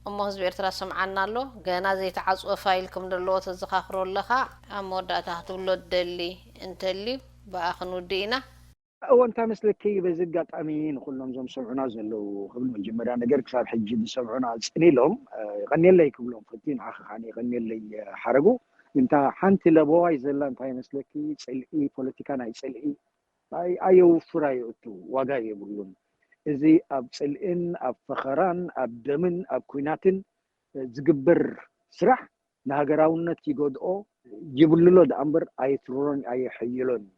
እሞ ህዝቢ ኤርትራ ሰምዓና ኣሎ። ገና ዘይተዓጽወ ፋይል ከም ዘለዎ ተዘኻኽሮ ኣለኻ። ኣብ መወዳእታ ክትብሎ ትደሊ እንተልዩ ብኣ ክንውድእ ኢና። እወ፣ እንታይ መስለኪ፣ በዚ ኣጋጣሚ ንኩሎም ዞም ሰምዑና ዘለዉ ክብል፣ መጀመርያ ነገር ክሳብ ሕጂ ዝሰምዑና ጽን ኢሎም፣ እ፣ ይቐንየለይ ክብሎም ፈትዩ፣ ንዓኺ ከኣ ይቐንየለይ፣ እ፣ ሓረጉ። እንታ ሓንቲ ለበዋይ ዘላ እንታይ መስለኪ፣ ጽልኢ፣ ፖለቲካ ናይ ጽልኢ ኣይ-፣ ኣየውፍር ኣየእቱ፣ ዋጋ የብሉን። እዚ ኣብ ጽልእን ኣብ ፈኸራን ኣብ ደምን ኣብ ኲናትን ዝግበር ስራሕ ንሃገራውነት ይጎድኦ፣ ይብልሎ ደኣ እምበር ኣየትርሮን ኣየሐይሎን እዩ።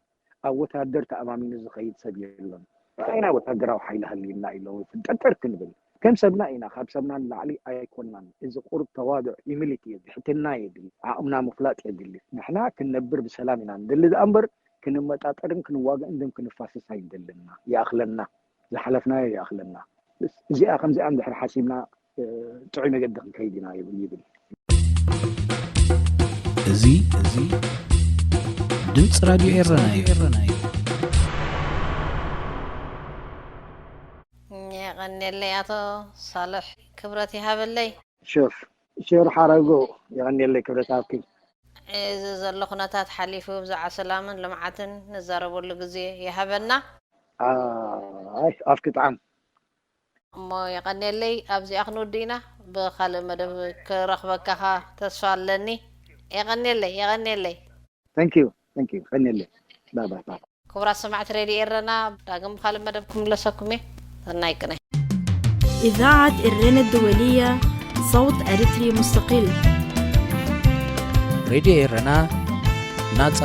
ኣብ ወታደር ተኣማሚኑ ዝኸይድ ሰብ የሎን። እንታይ ኢና ወታደራዊ ሓይሊ ሃልዩና ኢሎም ፍንጠርጠር ክንብል? ከም ሰብና ኢና፣ ካብ ሰብና ንላዕሊ ኣይኮናን። እዚ ቁሩብ ተዋድዕ፣ ሂዩሚሊቲ የድሊ፣ ትሕትና የድሊ፣ ዓቕምና ምፍላጥ የድሊ። ንሕና ክንነብር ብሰላም ኢና ንደሊ ደኣ እምበር ክንመጣጠርን ክንዋግእን ደም ክንፋስስ ኣይንደልን ኢና። ይኣኽለና፣ ዝሓለፍናዮ ይኣኽለና። እዚኣ ከምዚኣ እንድሕር ሓሲብና፣ እ፣ ጥዑይ መገዲ ክንከይድ ኢና ይብል። እዚ፣ እዚ ድምፂ ራድዮ ኤረና እዩ። የቐንየለይ ኣቶ ሳልሕ፣ ክብረት ይሃበለይ። ሹር፣ ሹር ሓረጉ፣ የቐንየለይ ክብረት ሃብኪ። እዚ ዘሎ ኩነታት ሓሊፉ ብዛዕባ ሰላምን ልምዓትን ንዛረበሉ ግዜ ይሃበና። ኣይ፣ ኣፍኪ ጣዕም። እሞ የቐንየለይ፣ ኣብዚኣ ክንውድእ ኢና። ብኻልእ መደብ ክረኽበካ ኸኣ ተስፋ ኣለኒ። የቐንየለይ፣ የቐንየለይ። Thank you፣ thank you፣ ቀንየለይ። ባይ ባይ፣ ባይ። ክቡራት ሰማዕቲ ሬድዮ ኤረና፣ ዳግም ብኻልእ መደብ ክምለሰኩም እየ። ሰናይ ቅነ። إذاعة إرنا الدولية، صوت أريتري مستقل. ሬድዮ ኤረና፣ ናጻ